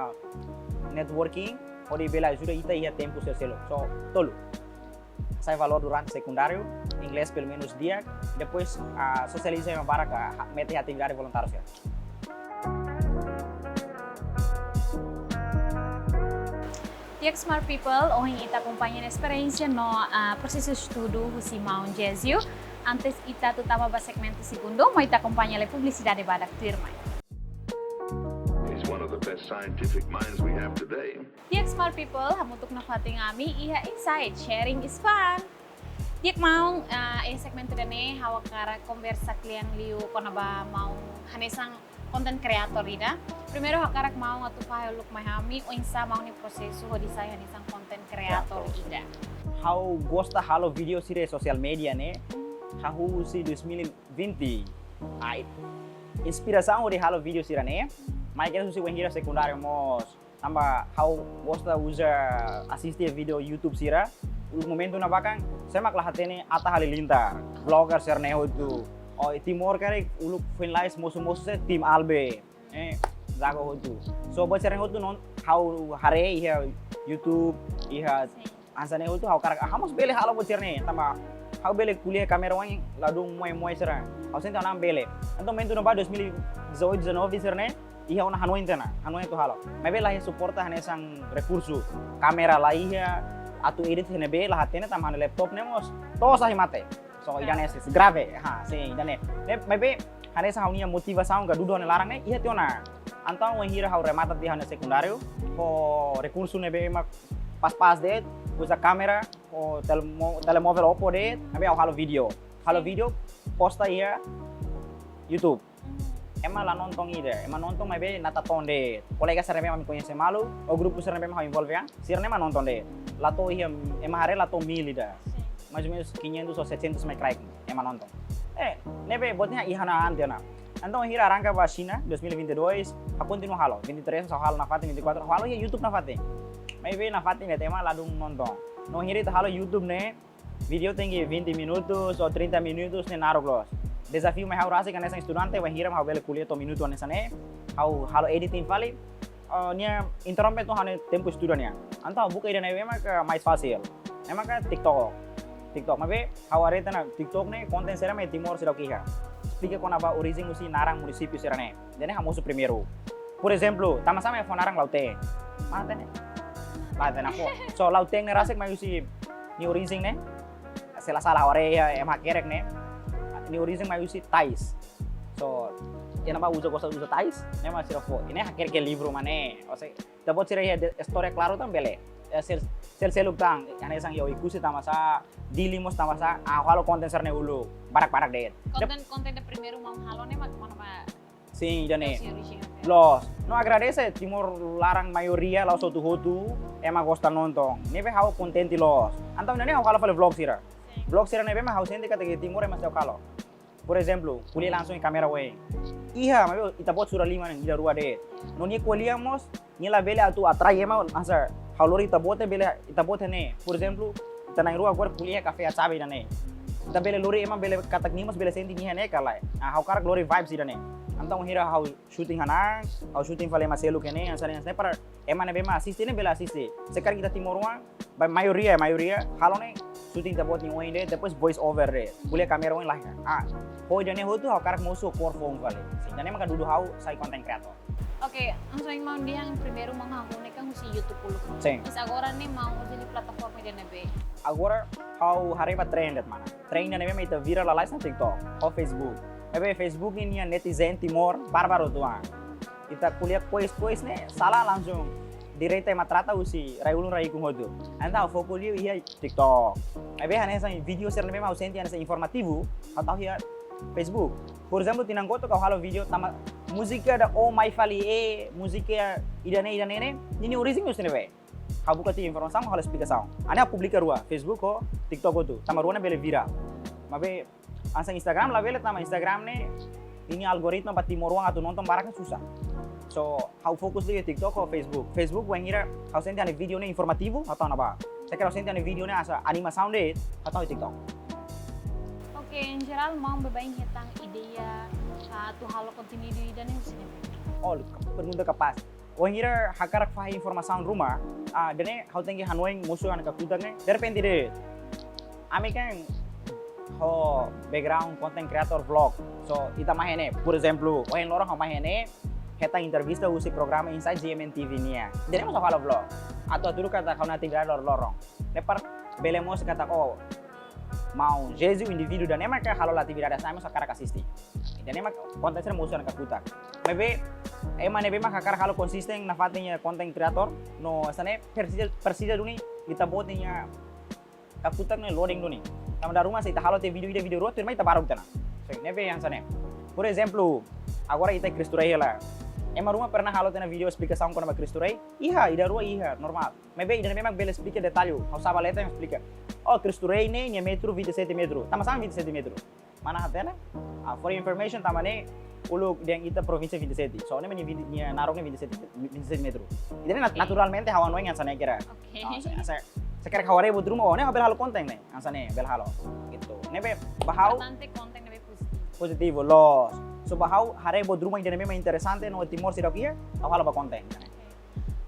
networking, hodi bele ajuda ita iha tempu sira seluk. So, tolu. Hasa'e valór durante sekundáriu, inglés pelumenus di'ak, depois, ah, sosializa ema barak, ah, mete atividade voluntáriu sira. Di'ak Smart People, ohin ita akompaña esperiénsia no, ah, prosesu estudu husi maun Jezio. Antes ita atu tama ba segmentu segundu, mai ita akompaña lai publisidade badak tuirmai. He's one of the best scientific minds we have today. Di'ak Smart People, hamutuk nafatin ami iha Insight, sharing is fun. Di'ak maun, ah, iha segmentu ida-ne'e ha'u hakarak konversa kle'an liu kona-ba maun hanesan content creator ida. Primeiru hakarak maun atu fahe uluk mai ami, oinsá maun nia prosesu hodi sai hanesan content creator ida. Ha'u gosta halo vídeo sira social media ne'e, hahú husi dois mil e vinte. Ai, inspirasaun hodi halo vídeo sira-ne'e, mai kedas husi bainhira sekundáriu mós. Tanba ha'u gosta uza asiste vídeo YouTube sira. Uluk momentu ne'ebá kan, sé mak la hatene Atta Halilintar, blogger sira-ne'e hotu. Ou Timor karik uluk finalize mosu-mosu sé Tim Albe. Eh, jago hotu. So, buat sira-ne'e hotu non ha'u haree iha YouTube, iha hanesan ne'e hotu ha'u hakarak, ah, ha'u mós bele halo buat sira-ne'e, tanba ha'u bele ko'alia kámera oin ladún moe-moe sira. Ha'u sente ha'u-nia an bele. Entaun momentu ne'ebá dois mil e dezoito, dezanove sira-ne'e, iha ona hanoin tiha ona, hanoin atu halo. Maibé la iha suporta hanesan rekursu, kámera la iha, atu edit iha ne'ebé la hatene, tanba ha'u-nia laptop ne'e mós to'os ahi mate. So, ida-ne'e sih, grave, ha, sin, ida-ne'e. Ne'e, maibé hanesan ha'u-nia motivasaun ka dudu ha'u-nia laran ne'e iha tiha ona. Entaun bainhira ha'u remata tiha ha'u-nia sekundáriu, ho rekursu ne'ebé mak pas-pas de'it, uza kámera, ho telemo-, telemóvel Oppo de'it, maibé ha'u halo vídeo. Halo vídeo, posta iha YouTube. Ema la nonton ida, ema nonton maibé natoon de'it. Kolega sira ne'ebé mak ami koñese malu, ou grupu sira ne'ebé mak ha'u envolve an, sira-ne'e mak nonton de'it. La to'o iha, ema haree la to'o mil ida. Sin. Mais ou menos quinhentos ou setecentos mai kraik ema nonton. Eh, ne'ebé buat ne'e iha ha'u-nia an tiha ona. Entaun bainhira arranka ba Xina, dois mil e vinte e dois, ha'u kontinua halo. Vinte e três ha'u halo nafatin, vinte e quatro ha'u halo iha YouTube nafatin. Maibé nafatin de'it ema ladún nonton. No bainhira ita halo YouTube ne'e, vídeo tenke vinte minutos ou trinta minutos ne'e naruk loos. Dezafiu mai ha'u rasik hanesan estudante, bainhira mak ha'u bele ko'alia to'o minutu hanesan ne'e, ha'u halo editing fali, eh, nia interrompe tiha ha'u-nia tempu estuda nian. Entaun ha'u buka ida ne'ebé mak mais fasil. Ne'e maka TikTok. TikTok, maibé ha'u haree tiha ona TikTok ne'e konten sira mai Timor seidauk iha. Esplika kona-ba orijen husi naran munisípiu sira-ne'e. Ida-ne'e ha'u mosu primeiru. Por ezemplu, tanba sá mak fó naran Lautein? Mate ne'e. Mate na fó. So, Lautein ne'e rasik mai husi nia orijen ne'e. Se la sala ha'u haree iha ema hakerek ne'e. Nia orijen mai husi tais. So, iha ne'ebá uza, gosta uza tais, ne'e mak sira fó. Ida-ne'e hakerek iha livru mak ne'e. Ou seja, ita-boot sira iha de-, istória klaru tan bele. Eh, sel-, sel-, seluk tan, hanesan iha Oekusi tanba sá, Dili mós tanba sá, ah, halo konten sira-ne'e uluk, barak-barak de'it. Konten, konten ida primeiru maun halo ne'e mak mana ba Sin, ida-ne'e. Husi orijen. Loos. No agradese Timor laran maioria la'ós hotu-hotu ema gosta nonton. Ne'ebé ha'u kontente loos. Entaun ida-ne'e ha'u halo fali vlog sira. Sin. Vlog sira ne'ebé mak ha'u sente katak iha Timor ema seidauk halo. Por ezemplu, ko'alia langsung iha kámera oin. Iha, maibé ita-boot sura lima ne'e, ida rua de'it. No nia ko'alia mós, nia labele atu atrai ema, hanesan, ha'u lori ita-boot bele, ita-boot ne'e. Por ezemplu, ita na'in-rua agora ko'alia iha kafé Achabe ida-ne'e. Ita bele lori ema bele katak nia mós bele sente nia iha ne'e ka lae. Ah, ha'u hakarak lori vibes ida-ne'e. Entaun bainhira ha'u shooting hanesan, ha'u shooting fali ema seluk iha ne'e, hanesan, hanesan, para ema ne'ebé mak asiste ne'e bele asiste. Se karik ita timoroan, ba maioria, maioria, halo ne'e, shooting ita-boot nia oin de'it, depois voice over de'it. Ko'alia kámera oin laiha. Ah, Ho ida-ne'e hotu ha'u hakarak mosu ho core foun fali. Sin, ida-ne'e maka dudu ha'u sai content creator. Oke, langsung yang mau dia yang primeiru mau ngaku ne'e kan husi YouTube uluk. Sin. Mas agora ne'e mau uza di plataforma ida-ne'ebé? Agora ha'u haree ba tren de'it mana. Tren ida-ne'ebé mak ita viral lalais iha TikTok, ho Facebook. Ne'ebé Facebook ne'e nia netizen Timor barbaru tuan. Ita ko'alia kois-kois ne'e sala langsung direta ema trata husi rai ulun rai ikun hotu. Entaun ha'u foku liu iha TikTok. Ne'ebé hanesan vídeo sira ne'ebé mak ha'u sente hanesan informativu, ha'u tau iha Facebook. Por ezemplu, tinan kotuk ha'u halo vídeo tanba múzika da o mai fali e, múzika ida-ne'e ida-ne'e ne'e, ninia orijen husi ne'ebé. Ha'u buka tiha informasaun, halo esplikasaun. Hanesan ha'u publika rua, Facebook ho TikTok hotu. Tanba rua ne'e bele viral. Maibé hanesan Instagram labele tanba Instagram ne'e ninia algoritma ba timoroan atu nonton barak ne'e susah. So, ha'u fokus liu iha TikTok ho Facebook. Facebook wainhira ha'u sente hanesan vídeo ne'e informativu, ha'u tau iha ne'ebá. Se karik ha'u sente hanesan vídeo ne'e hanesan animasaun de'it, ha'u tau iha TikTok. Oke, em geral, maun baibain hetan ideia, ah, atu halo konteúdu ida-ne'e husi ne'ebé? Oh, pergunta kapás. Wainhira hakarak fahe informasaun ruma, ah, ida-ne'e ha'u tenke hanoin mosu iha ha'u-nia kakutak ne'e. Derrepente de'it. Ami kan ho background content creator vlog. So, ita mai iha ne'e. Por ezemplu, ohin loron ha'u mai iha ne'e, hetan entrevista husi programa Inside G M N T V nian. Jadi, ha'u halo vlog. Atu hatudu katak ha'u-nia atividade lor-loron. Ne'e para bele mosu katak, oh, maun Jezi indivíduu ida-ne'e maka halo atividade hanesan ne'e, ha'u hakarak asiste. Ida-ne'e mak konten sira mosu iha ha'u-nia kakutak. Maibé ema ne'ebé mak hakarak halo konsisten nafatin iha content creator, no hanesan ne'e presiza, presiza duni ita-boot nia kakutak ne'e loading duni. Tanba dala ruma se ita halo tiha vídeo ida vídeo rua, tuirmai ita baruk tiha ona. So, ne'ebé hanesan ne'e. Por ezemplu, agora ita Cristo Rei hela. Ema ruma pernah halo tiha ona vídeo esplikasaun kona-ba Cristo Rei? Iha, ida rua iha, normál. Maibé ida-ne'ebé mak bele esplika detalle, ha'u sa'e ba leten esplika. Oh, Cristo Rei ne'e nia metru vinte e sete metru. Tanba sá vinte e sete metru? Mana hatene? Ah, for information, tanba ne'e uluk dehan ita provínsia vinte e sete. So, ne'e mak nia vinte, nia naruk ne'e vinte e sete, vinte e sete metru. Ida-ne'e nat-, Oke. Naturalmente ha'u hanoin hanesan ne'e kira. Oke. Ah, se, se, se karik ha'u haree buat ruma, oh, ne'e ha'u bele halo konten ne'e. Hanesan ne'e, bele halo. Gitu. Ne'ebé ba ha'u Importante konten ne'ebé pozitivu. Pozitivu, loos. So, ba ha'u haree buat ruma ida-ne'ebé mak interesante no Timor seidauk iha, ha'u halo ba konten.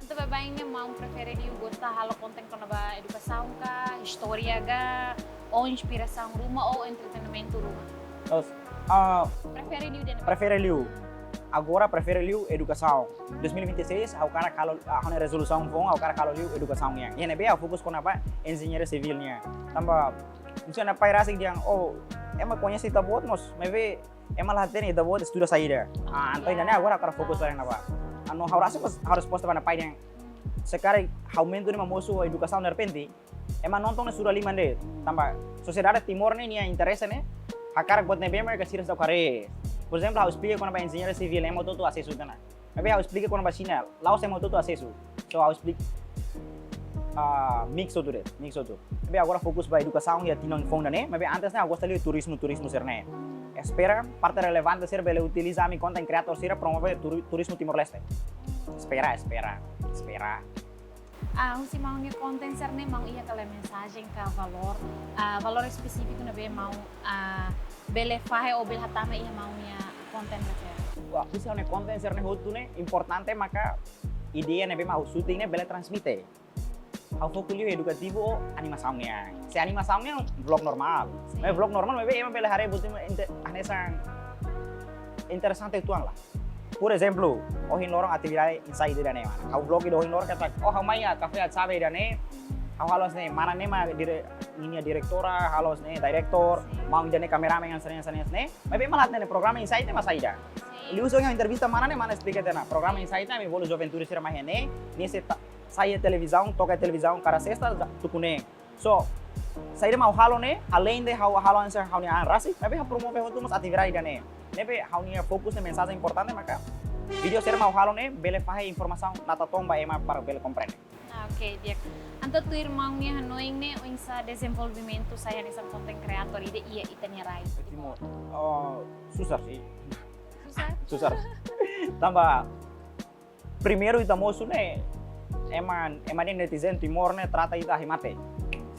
Entaun baibain ne'e maun prefere liu gosta halo konten kona-ba edukasaun ka, istória ka, ou inspirasaun ruma, ou entretenimentu ruma? Loos. Ah, Prefere liu ida-ne'ebé? Prefere liu. Agora prefere liu edukasaun. Dois mil e vinte e seis, ha'u hakarak halo, ah, ha'u-nia rezolusaun foun, ha'u hakarak halo liu edukasaun nian. Iha ne'ebé ha'u fokus kona-ba enjeñaria sivíl nian. Tanba, misalnya pai rasik dehan, oh, ema koñese ita-boot mós, maibé ema la hatene ita-boot estuda saida. Ah, entaun ida-ne'e agora hakarak fokus iha ne'ebá. Anu, ha'u rasik mós ha'u resposta ba ha'u-nia pai dehan, se karik ha'u mentu ne'e mak mosu edukasaun derrepente, ema nonton ne'e sudah liman de'it. Tanba sosiedade Timor ne'e nia interese ne'e hakarak buat ne'ebé mak sira seidauk haree. Por ezemplu, ha'u esplika kona-ba enjeñaria sivíl, ema hotu-hotu asesu tiha ona. Maibé ha'u esplika kona-ba Xina, la'ós ema hotu-hotu asesu. So, ha'u esplika, ah, mix hotu de'it, mix hotu. Maibé agora fokus ba edukasaun iha tinan foun ida-ne'e, maibé antes ne'e ha'u gosta liu turizmu, turizmu sira-ne'e. Espera parte relevante sira bele utiliza ami content creator sira promove turi-, turizmu Timor-Leste. Espera, espera, espera. Ah, husi maun nia konten sira-ne'e maun iha ka lae mensajen ka valór, ah, valór espesífiku ne'ebé maun, ah, bele fahe ou bele hatama iha maun nia konten refere? Wah, husi ha'u-nia konten sira-ne'e hotu ne'e importante maka ideia ne'ebé mak ha'u shooting ne'e bele transmite. Ha'u foku liu edukativu ou animasaun nian. Se animasaun ne'e vlog normál. Sin. Maibé vlog normál, maibé ema bele haree buat ida inte-, hanesan interesante uitoan lah. Por ezemplu, ohin loron atividade Inside ida-ne'e mana. Ha'u vlog ida ohin loron katak, oh, ha'u mai iha kafé Atsabe ida-ne'e. Ha'u halo hanesan ne'e, mana ne'e mak dire-, ninia diretora, halo hanesan ne'e, director, maun ida-ne'e kameramen hanesan ne'e, hanesan ne'e, hanesan ne'e. Maibé ema la hatene programa Inside ne'e mak saida. Liuhusi ha'u-nia entrevista mana ne'e, mana esplika tiha ona. Programa Inside ne'e, ami bolu juventude sira mai iha ne'e, nia sei ta-, sai iha televizaun, toka iha televizaun kada sesta, tuku ne'e. So, saida mak ha'u halo ne'e, além de ha'u halo hanesan ha'u-nia an rasik, maibé ha'u promove hotu mós atividade ida-ne'e. Ne'ebé ha'u-nia fokus ne'e mensajen importante maka vídeo sira mak ha'u halo ne'e bele fahe informasaun natar toon ba ema para bele komprende. Ah, oke, di'ak. Entaun tuir maun nia hanoin ne'e, oinsá dezenvolvimentu sai hanesan content creator ida iha ita-nia rai? Timor. Oh, susar sih. Susar? Susar. Tanba primeiru ita mosu ne'e, ema, ema nia netizen Timor ne'e trata ita ahi mate.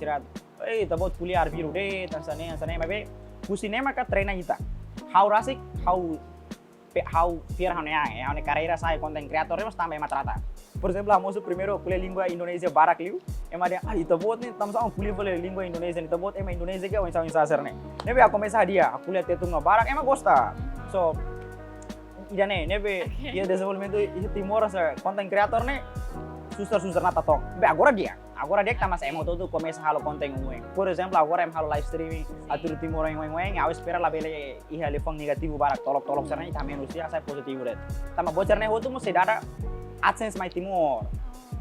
Sira, eh, ita-boot ko'alia arbiru de'it, hanesan ne'e, hanesan ne'e, maibé husi ne'e maka treina ita. Ha'u rasik, ha'u pe-, ha'u fiar ha'u-nia an, eh, ha'u-nia karreira sai content creator, mas tanba ema trata. Por ezemplu, ha'u mosu primeiru ko'alia lingua Indonézia barak liu, ema dehan, ah, ita-boot ne'e, tanbasá ko'alia fali lingua Indonézia, ita-boot ema Indonézia ka, oinsá, oinsá sira-ne'e. Ne'ebé ha'u komesa hadi'a, ha'u ko'alia Tetun no barak, ema gosta. So, ida-ne'e, ne'ebé, iha dezenvolvimentu iha Timor, hanesan content creator ne'e, susar-susar natar to'ok. Be agora di'ak. Agora di'ak tanba ema hotu-hotu komesa halo konten oioin. Por ezemplu, agora ema halo live streaming, atu Timor oioin, oioin, ha'u espera labele iha liafuan negativu barak, tolok-tolok sira-ne'e, ita menus de'it, sai pozitivu de'it. Tanba buat sira-ne'e hotu mós sei dada AdSense mai Timor.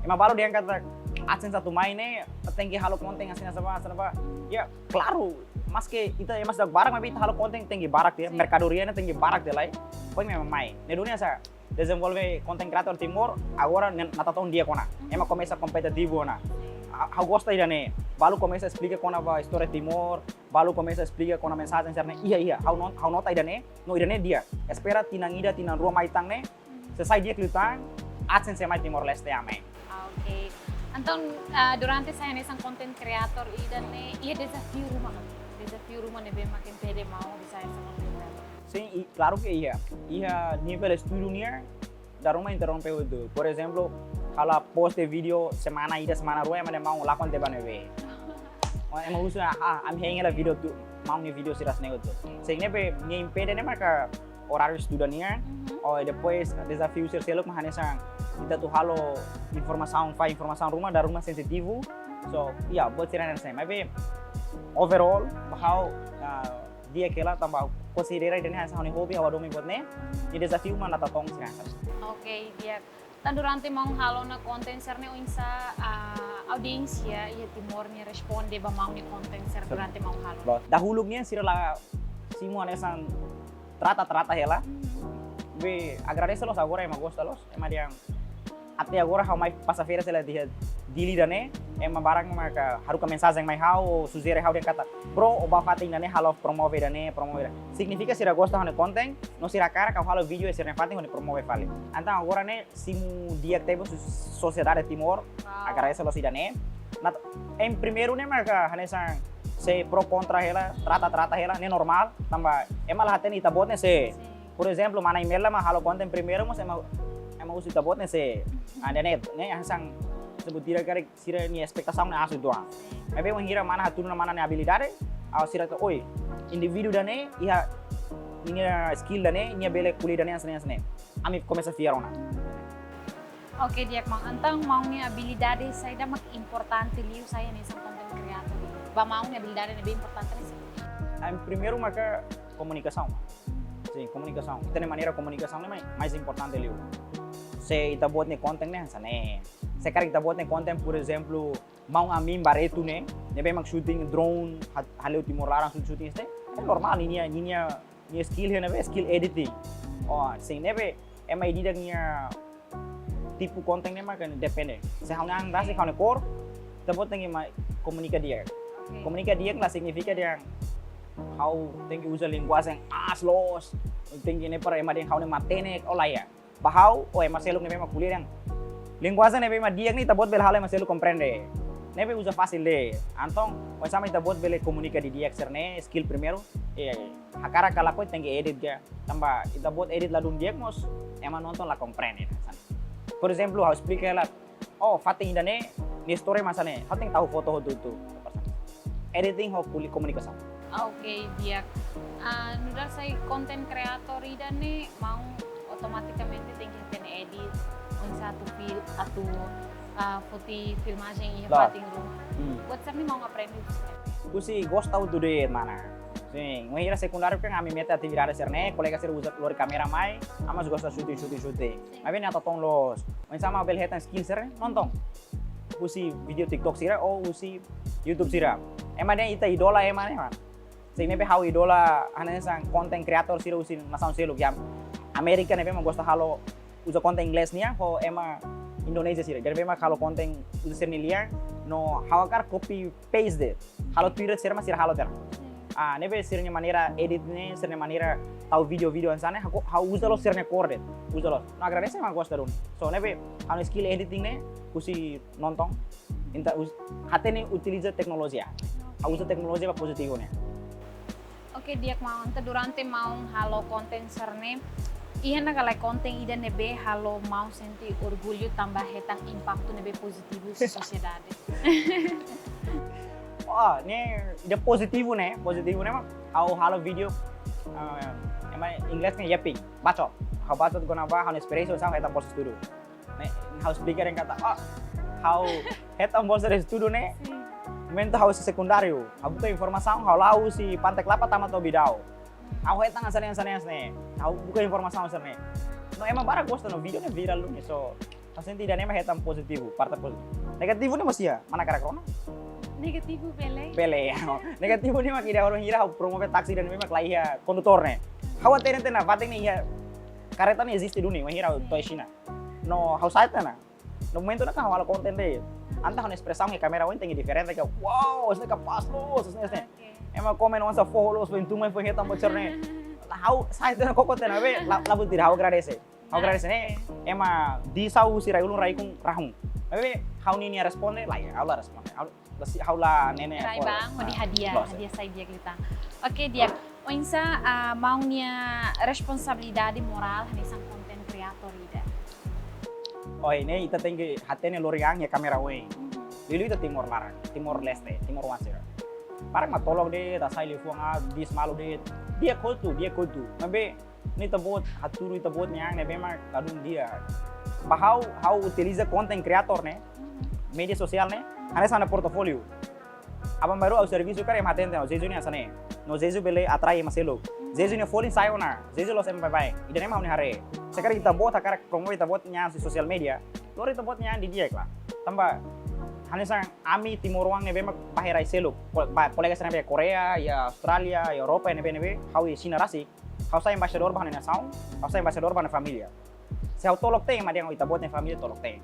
Ema balu dehan katak AdSense atu mai ne'e, tenke halo konten hanesan ne'e, hanesan ne'e. Ya, klaru, maske ita ema seidauk barak, maibé ita halo konten tenke barak de'it, merkadoria ne'e tenke barak de'it lai. Poin memang mai. Ne'e duni hanesan dezenvolve content creator Timor, agora ne'e natar to'ok di'ak ona. Ema komesa kompetitivu ona. Ha-, ha'u gosta ida-ne'e. Balu komesa esplika kona-ba istória Timor, balu komesa esplika kona mensajen sira-ne'e. Iha, iha, ha'u no-, ha'u nota ida-ne'e, no ida-ne'e di'ak. Espera tinan ida, tinan rua mai tan ne'e, se sai di'ak liután, AdSense mai Timor-Leste, amen. Ah, oke. Entaun, ah, durante sai hanesan content creator ida-ne'e, iha dezafiu ruma ka? Dezafiu ruma ne'ebé mak impede maun hodi sai hanesan content creator? Sin, i klaru ke iha. Iha nivel estudu nian, dala ruma interrompe hotu. Por ezemplu, ha'u la post vídeo semana ida, semana rua, ema dehan maun lakon tiha ba ne'ebé. Ema husu, ah, ah, ami hein hela vídeo atu, maun nia vídeo sira hanesan ne'e hotu. Sin, ne'ebé nia impede ne'e maka oráriu estuda nian, ou depois dezafiu sira seluk mak hanesan ita atu halo informasaun, fahe informasaun ruma, dala ruma sensitivu. So, ya, buat sira-ne'e hanesan. Maibé, overall, ba ha'u, ah, di'ak hela tanba konsidera ida-ne'e hanesan ha'u-nia hobi, ha'u hadomi buat ne'e, nia dezafiu mak natar to'ok sira hanesan. Oke, di'ak. Tan durante maun halo ona konten sira-ne'e oinsá, ah, audiénsia iha Timor nia responde ba maun nia konten sira durante maun halo? Loos, dahuluk nian sira la simu hanesan trata, trata hela. Be agradese loos agora ema gosta loos, ema dehan até agora ha'u mai pasa férias hela iha Dili ida-ne'e, ema barak maka haruka mensajen mai ha'u, sujere ha'u dehan katak, "Bro, o bá fatin ida-ne'e halo promove ida-ne'e, promove ida." Signifika sira gosta ha'u-nia konten, no sira hakarak ha'u halo vídeo iha sira-nia fatin hodi promove fali. Entaun agora ne'e simu di'ak tebes husi sosiedade Timor, agradese loos ida-ne'e. Nah, em primeiru ne'e maka hanesan sei pro kontra hela, trata, trata hela, ne'e normál, tanba ema la hatene ita-boot ne'e sé. Sin. Por ezemplu, mana Imelda mak halo konten primeiru mós ema, ema husu ita-boot ne'e sé. Ida-ne'e, ne'e hanesan sebut ida karik sira-nia espetasaun ne'e aas uitoan. Maibé wainhira mana hatún ona mana nia abilidade, ah, sira hatene, "Oi, indivíduu ida-ne'e iha ninia skill ida-ne'e, nia bele ko'alia ida-ne'e hanesan ne'e, hanesan ne'e." Ami komesa fiar ona. Oke, di'ak maun. Entaun maun nia abilidade saida mak importante liu sai hanesan content creator? Ba maun nia abilidade ne'ebé importante liu? Em primeiru maka komunikasaun. Sin, komunikasaun. Ita-nia maneira komunikasaun ne'e mai-, mais importante liu. Se ita-boot nia konten ne'e hanesan ne'e. Se karik ita-boot nia konten, por ezemplu, maun Amin Barreto ne'e, ne'ebé mak shooting drone, ha-, hale'u Timor laran shooting, shooting hanesan ne'e. Normál, ninia, ninia, ninia skill ne'ebé, skill editing. Oh, sin, ne'ebé ema edita nia tipu konten ne'e maka depende. Se ha'u-nia an rasik, ha'u-nia kór, ita-boot tenke mai komunika di'ak. Oke. Komunika di'ak la signifika dehan ha'u tenke uza linguajen aas loos, tenke ne'e para ema dehan ha'u ne'e matenek, oh lae. Ba ha'u, oh, ema seluk ne'ebé mak ko'alia dehan linguajen ne'ebé mak di'ak ne'e ita-boot bele halo ema seluk komprende. Ne'ebé uza fasil de'it. Entaun, oinsá mak ita-boot bele komunika didi'ak sira-ne'e, skill primeiru, eh, hakarak ka lakohi tenke edit ka. Tanba ita-boot edit ladún di'ak mós, ema nonton la komprende, hanesan. Por ezemplu, ha'u esplika hela, oh, fatin ida-ne'e, nia istória mak hanesan ne'e, ha'u tenke tau foto hotu-hotu. Editing ho kuli-, komunikasaun. Oke, di'ak. Ah, nu'udar sai content creator ida-ne'e, maun otomatikamente tenke hatene edit, oinsá atu fil-, atu, ah, foti filmajen iha fatin ruma. Hmm. Buat sira-ne'e maun aprende husi? Husi gosta hotu de'it, mana. Sin, wainhira sekundáriu kan ami mete atividade sira-ne'e, kolega sira uza lori kámera mai, ami mós gosta shooting, shooting, shooting. Sin. Maibé ne'e atu tong loos. Oinsá mak bele hetan skill sira-ne'e, nonton husi vídeo TikTok sira ou husi YouTube sira. Ema dehan ita idola ema ne'e, mana. Sin, ne'ebé ha'u idola hanesan content creator sira husi nasaun seluk, ya. Amérika ne'ebé mak gosta halo uza konten inglés nian, ho ema Indonézia sira. Ida-ne'ebé mak halo konten uza sira-nia lian, no ha'u hakarak copy paste de'it. Halo tuir sira mak sira halo tiha. Ah, ne'ebé sira-nia maneira edit ne'e, sira-nia maneira tau vídeo-vídeo hanesan ne'e, ha'u, ha'u uza loos sira-nia kór de'it. Uza loos. No agradese mak gosta duni. So, ne'ebé ha'u-nia skill editing ne'e, husi nonton, ita us-, hatene utiliza teknolojia. Ha'u uza teknolojia ba pozitivu ne'e. Oke, di'ak maun, entaun durante maun halo konten sira-ne'e, Iha ona ka lae konten ida ne'ebé halo maun sente orgullu tanba hetan impaktu ne'ebé pozitivu iha sosiedade? Oh, ne'e ida pozitivu ne'e, pozitivu ne'e mak ha'u halo vídeo, eh, ema inglés kan yapping, bacot. Ha'u bacot kona-ba ha'u-nia inspirasi hanesan hetan bolsa estudu. Ne'e, ha'u esplika dehan katak, oh, ha'u hetan bolsa estudu ne'e, momentu ha'u husi sekundáriu, ha'u buka informasaun, ha'u la'o husi Pante Klapa tama to'o Bidau. Ha'u hetan hanesan ne'e, hanesan ne'e, hanesan ne'e. Ha'u buka informasaun hanesan ne'e. No ema barak gosta no vídeo ne'e viral duni, so ha'u sente ida-ne'e mak hetan pozitivu, parte pozitivu. Negativu ne'e mós iha, mana hakarak rona? Negativu bele? Bele, ya. Negativu ne'e mak ida orang hira ha'u promove táksi ida-ne'ebé mak la iha kondutór ne'e. Ha'u hatene tiha ona fatin ne'e iha kareta ne'e eziste duni, wainhira ha'u to'o iha Xina. No ha'u sa'e tiha ona. No momentu ne'ebá ha'u halo konten de'it, entaun ha'u-nia espresaun iha kámera oin tenke diferente ka, wow, hanesan ne'e kapás loos, hanesan ne'e, hanesan ne'e. Oke. Ema komen hanesan foho loos, foin tun mai foin hetan bolsa ne'e. Ha'u sa'e tiha ona koko tiha ona be, la, labele tuir, ha'u agradese. Ha'u agradese ne'e, ema di'ak husi rai-ulun rai-ikun rahun. Maibé ha'u-nia, nia responde, la iha, ha'u la responde. Ha'u la si, ha'u la ne'e ne'e. Rai Ha'u la bá, hodi responde. hadi'a, Loos. Hadi'a sai di'ak liután. Oke, di'ak. Oinsá, ah, maun nia responsabilidade morál hanesan konten kreator ida? Oh, ne'e ita tenke hatene lori an iha kámera oin. Liuliu ita Timor laran, Timor-Leste, timoroan sira. Barak mak tolok de'it, hasai liafuan aat, di'ak malu de'it, di'ak hotu, di'ak hotu. Maibé ne'e ita-boot hatudu ita-boot nia an ne'ebé mak ladún di'ak. Ba ha'u, ha'u utiliza konten kreator ne'e, média sosiál ne'e, hanesan ha'u-nia portofóliu. Aban-bainrua ha'u servisu karik ema hatene tiha ona, Zezu ne'e hanesan ne'e. No Zezu bele atrai ema seluk. Zezu nia folin sai ona, Zezu la'ós ema baibain. Ida-ne'e mak ha'u-nia haree. Se karik ita-boot hakarak promove ita-boot nia an husi sosial média, lori ita-boot nia an didi'ak lah. Tanba hanesan ami timoroan ne'ebé mak bá iha rai seluk, ko-, ba, kolega sira ne'ebé Koreia, iha Austrália, iha Europa, ne'ebé, ne'ebé, ha'u iha Xina rasik, ha'u sai embaixadór ba ha'u-nia nasaun, ha'u sai embaixadór ba ha'u-nia família. Se ha'u tolok-teen, ema dehan ita-boot nia família tolok-teen.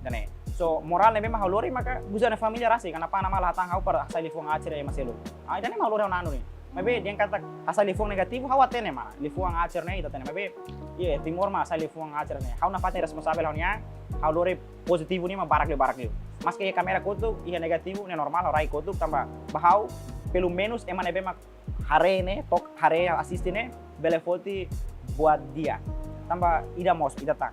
Ida-ne'e. So, morál ne'ebé mak ha'u lori maka buat ida família rasik, karena apa nama lah tang ha'u para hasai liafuan aat sira ema seluk. Ah, ida-ne'e mak ha'u lori ha'u-nia an duni. Maibé dehan katak hasai liafuan negativu, ha'u hatene mana. Liafuan aat sira-ne'e ita hatene. Maibé, iha Timor mak hasai liafuan aat sira-ne'e. Ha'u nafatin responsabel ha'u-nia an, ha'u lori pozitivu ne'e mak barak liu, barak liu. Maske iha kámera kotuk, iha negativu ne'e normál, ha'u rai kotuk, tanba ba ha'u, pelumenus ema ne'ebé mak haree ne'e, to'o haree, asiste ne'e, bele foti buat di'ak. Tanba ida mós, ida tan.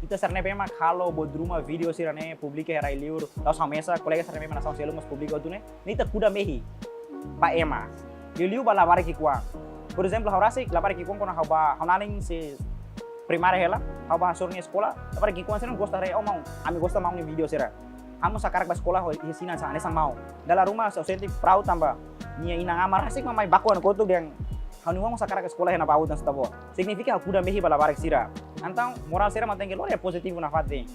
Ita sira ne'ebé mak halo buat ruma vídeo sira-ne'e, publika iha rai-liur, la'ós ha'u mesak, kolega sira ne'ebé mak nasaun seluk mós publika hotu ne'e, ne'e ita kuda mehi ba ema. Liuliu ba labarik ki'ikoan. Por ezemplu, ha'u rasik, labarik ki'ikoan kuandu ha'u bá, ha'u-nia alin sei primária hela, ha'u bá hasoru nia eskola, labarik ki'ikoan sira gosta haree, oh maun, ami gosta maun nia vídeo sira. Ha'u mós hakarak bá eskola ho iha Xina hanesan, hanesan maun. Dala ruma ha'u sente proud tanba nia inan-aman rasik mak mai baku an kotuk dehan ha'u-nia oan mós hakarak eskola iha ne'ebá hotu hanesan ita-boot. Signifika ha'u kuda mehi ba labarik sira. Entaun, morál sira mak tenke lori iha pozitivu nafatin.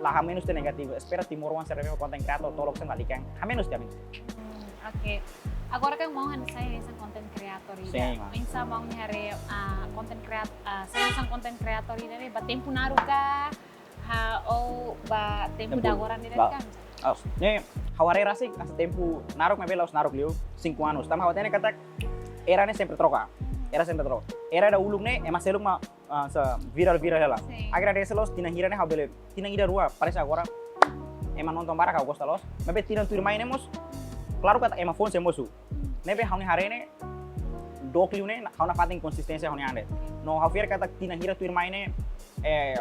La hamenus tiha negativu. Espera timoroan sira ne'ebé konten kreator tolok sira lalika. Hamenus tiha, hamenus. Hmm, oke. Agora kan maun hanesan sai hanesan konten kreator ida. Sin, maun. Oinsá maun nia haree, ah, konten kreat-, ah, sai hanesan konten kreator ida ne'e ba tempu naruk ka, ha, ou ba tempu, tempu ida agora ne'e ba-, kan? Oh, ne'e ha'u haree rasik, hanesan tempu naruk maibé la'ós naruk liu, cinco anos. Tanba ha'u hatene katak, era ne'e sempre troka. Era sempre troka. Era ida uluk ne'e, ema seluk mak, ah, hanesan viral-viral hela. Sin. Agradese loos, tinan hira ne'e ha'u bele, tinan ida rua, parese agora ema nonton barak ha'u gosta loos. Maibé tinan tuirmai ne'e mós, klaru katak ema foun sei mosu. Ne'ebé ha'u-nia haree ne'e, dook liu ne'e, ha'u nafatin konsisténsia ha'u-nia an de'it. No ha'u fiar katak tinan hira tuirmai ne'e, eh,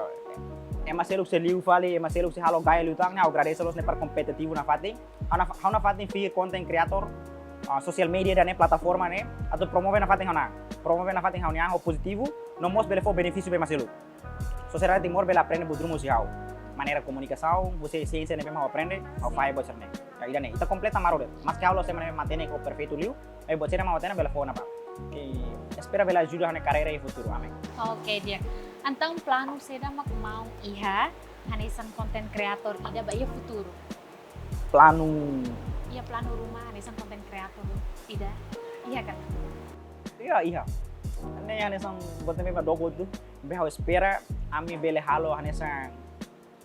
ema seluk sei liu fali, ema seluk sei halo gaya liután ne'e, ha'u agradese loos ne'e para kompetitivu nafatin. Ha'u naf-, ha'u nafatin fihir konten kreator, ah, sosial média ida-ne'e, plataforma ne'e, atu promove nafatin ha'u-nia an. Promove nafatin ha'u-nia an ho pozitivu, no mós bele fó benefísiu ba ema seluk. Sosiedade Timor bele aprende buat ruma husi ha'u. Maneira komunikasaun, husi siénsia ne'ebé mak ha'u aprende, ha'u fahe buat sira-ne'e. Ya, ida-ne'e, ita kompleta malu de'it. Maske ha'u la'ós ema ne'ebé matenek ou perfeitu liu, maibé buat sira mak ha'u hatene bele fó ona ba. I espera bele ajuda ha'u-nia karreira iha futuru. Amen. Oke, di'ak. Entaun planu saida mak maun iha, hanesan konten kreator ida ba iha futuru? Planu. Iha planu ruma hanesan konten kreator ida? Iha ka? Iha, iha. Ne'e hanesan buat ne'ebé mak dook hotu. Maibé ha'u espera, ami bele halo hanesan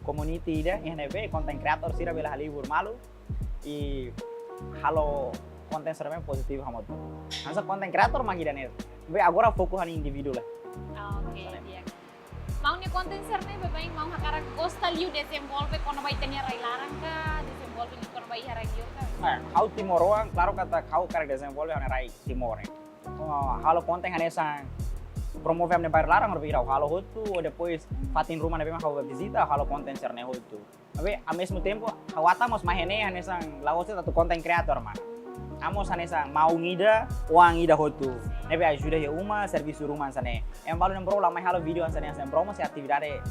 community ida, iha ne'ebé konten kreator sira bele halibur malu, i halo konten sira ne'ebé pozitivu hamutuk. Hanesan konten kreator mak ida-ne'e. Maibé agora foku ha'u-nia indivíduu lah. Oke, di'ak. Maun nia konten sira-ne'e baibain maun hakarak gosta liu dezenvolve kona-ba ita-nia rai laran ka, dezenvolve liu kona-ba iha rai-liur ka? Eh, ha'u timoroan, klaru katak ha'u hakarak dezenvolve ha'u-nia rai Timor ne'e. Oh, halo konten hanesan promove ami-nia bairru laran, ha'u bira halo hotu, depois fatin ruma ne'ebé mak ha'u vizita, halo konten sira-ne'e hotu. Tapi, ao mesmo tempo, ha'u atu mós mai ne'e, hanesan la'ós atu konten kreator, mana. Ha'u mós hanesan maun ida, oan ida hotu. Ne'ebé ajuda iha uma, servisu ruma hanesan ne'e. Ema balu dehan bro, la mai halo vídeo hanesan ne'e, hanesan bro mós iha atividade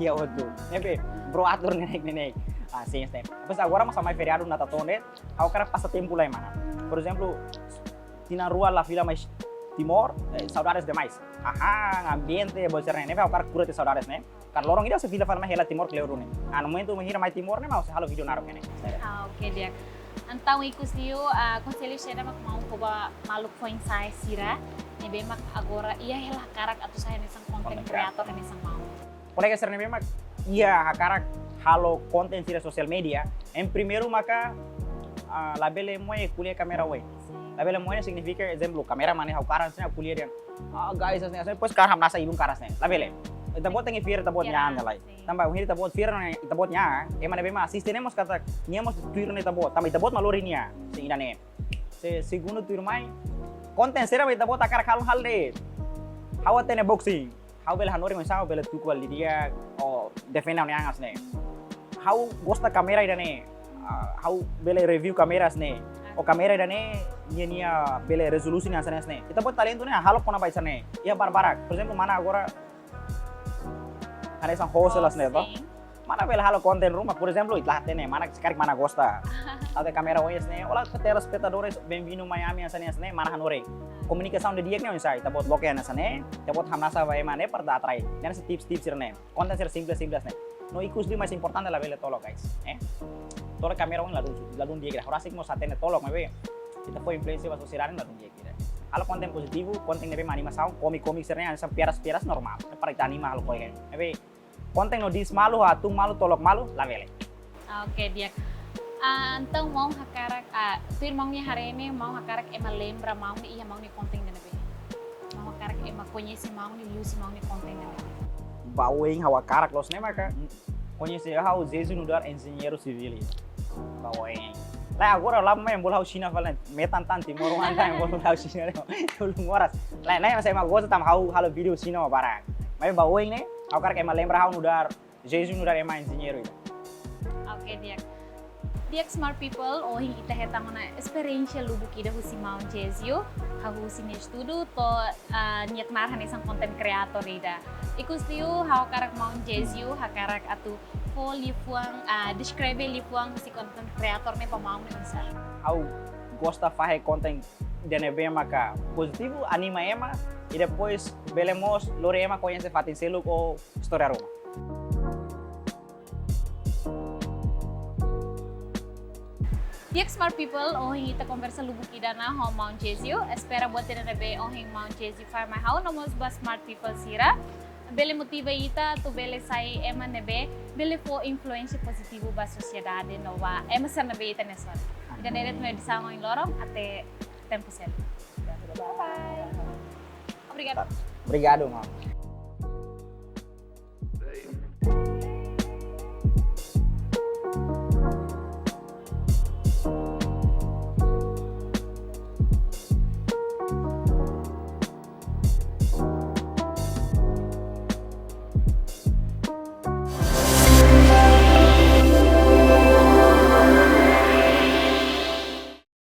iha hotu. Ne'ebé bro atur ne'e, ne'e, ne'e. Ah, sin, sin. Depois agora mós mai feriadu Natal to'o ne'e, ha'u hakarak pasa tempu lai, mana. Por ezemplu, tinan rua la fila mai Timor, eh, saudades demais. Haha, ambiente, buat sira-ne'e, ne'ebé ha'u hakarak kura tiha saudades ne'e. Karik loron ida sei fila fali mai hela Timor kleur duni. Ah, no momentu bainhira mai Timor ne'e, mak sei halo vídeo naruk ne'e. Ah, oke, di'ak. Entaun ikus liu, ah, konsellu saida mak maun fó ba maluk foin-sa'e sira, ne'ebé mak agora iha hela hakarak atu sai hanesan konten kreator hanesan maun? Kolega sira ne'ebé mak iha hakarak halo konten sira sosial media, em primeiru maka, ah, labele moe ko'alia kamera oin. Labele moe ne'e signifika, ezemplu, kamera mane ha'u hakarak sira ko'alia dehan, ah, guys, hanesan ne'e, depois hakarak hamnasa ibun hakarak hanesan ne'e. Labele. Ita-boot tenke fiar ita-boot nia an lai. Sin. Tanba bainhira ita-boot fiar ona ita-boot nia an, ema ne'ebé mak asiste ne'e mós katak nia mós tuir ona ita-boot. Tanba ita-boot mak lori nia an, sin, ida-ne'e. Se, segundu tuirmai, konten sira mak ita-boot hakarak halo, halo de'it. Ha'u hatene boxing. Ha'u bele hanorin oinsá ha'u bele tuku bala didi'ak, ou defende ha'u-nia an hanesan ne'e. Ha'u gosta kamera ida-ne'e. Ah, ha'u bele review kamera hanesan ne'e. Ou kamera ida-ne'e, nia, nia bele rezolusi nia hanesan ne'e. Ita-boot talentu ne'e halo kona-ba hanesan ne'e. Iha barbarak. Por ezemplu, mana agora hanesan host hanesan ne'e, to'o? Sin. Mana bele halo konten ruma, por ezemplu, ita la hatene, mana se karik mana gosta. Atu kamera oin hanesan ne'e, olá, telespetadores, bem-vindo mai ami hanesan ne'e, hanesan ne'e, mana hanorin. Komunikasaun didi'ak ne'e oinsá, ita-boot loke hanesan ne'e, ita-boot hamnasa ba ema ne'e para ita atrai. Hanesan tips-tips sira-ne'e. Konten sira simples-simples ne'e. No ikus liu mais importante labele tolok, guys. Eh? Tolok kamera oin ladún, ladún di'ak ida. Ha'u rasik mós hatene tolok, maibé ita fó influénsia ba sosiedade ladún di'ak ida. Halo konten pozitivu, konten ne'ebé mak animasaun, komik-komik sira-ne'e, hanesan piadas-piadas normál. Para ita anima halo ko'alia. Maibé konten no diss malu, hatún malu, tolok malu, labele. Ah, oke, di'ak. Ah, entaun maun hakarak, ah, tuir maun nia haree ne'e, maun hakarak ema lembra maun ne'e iha maun nia konten ida ne'ebé? Maun hakarak ema koñese maun ne'e liuhusi maun nia konten ida ne'ebé? Ba oin ha'u hakarak loos ne'e maka koñese ha'u Jesu nu'udar enjeñeiru sivíl. Ba oin. Lae, agora la mai bolu ha'u Xina fali, metan tan Timor oan tan bolu ha'u Xina. Tolong oras. Lae, lae, mas ema gosta tanba ha'u halo vídeo Xina mak barak. Maibé ba oin ne'e, ha'u hakarak ema lembra ha'u nu'udar Jesu nu'udar ema enjeñeiru ida. Oke, di'ak. Di'ak smart people, ohin ita hetan ona esperiénsia lubuk ida husi maun Jesu, hahú husi nia estudu to'o, ah, nia knaar hanesan konten kreator ida. Ikus liu ha'u hakarak maun Jesu hakarak atu fó liafuan, ah, deskreve liafuan husi konten kreator ne'e ba maun ne'e oinsá? Ha'u gosta fahe konten ida ne'ebé maka pozitivu, anima ema, i depois bele mós lori ema koñese fatin seluk ou istória ruma. Di'ak smart people, ohin ita konversa lubuk ida ona ho maun Jesu. Espera buat ida ne'ebé ohin maun Jesu fahe mai ha'u no mós ba smart people sira bele motiva ita atu bele sai ema ne'ebé bele fó influénsia pozitivu ba sosiedade no ba ema sira ne'ebé ita-nia sorin. Ida-ne'e de'it mak edisaun ohin loron, até tempu seluk. Bye bye. Obrigadu. Obrigadu, maun.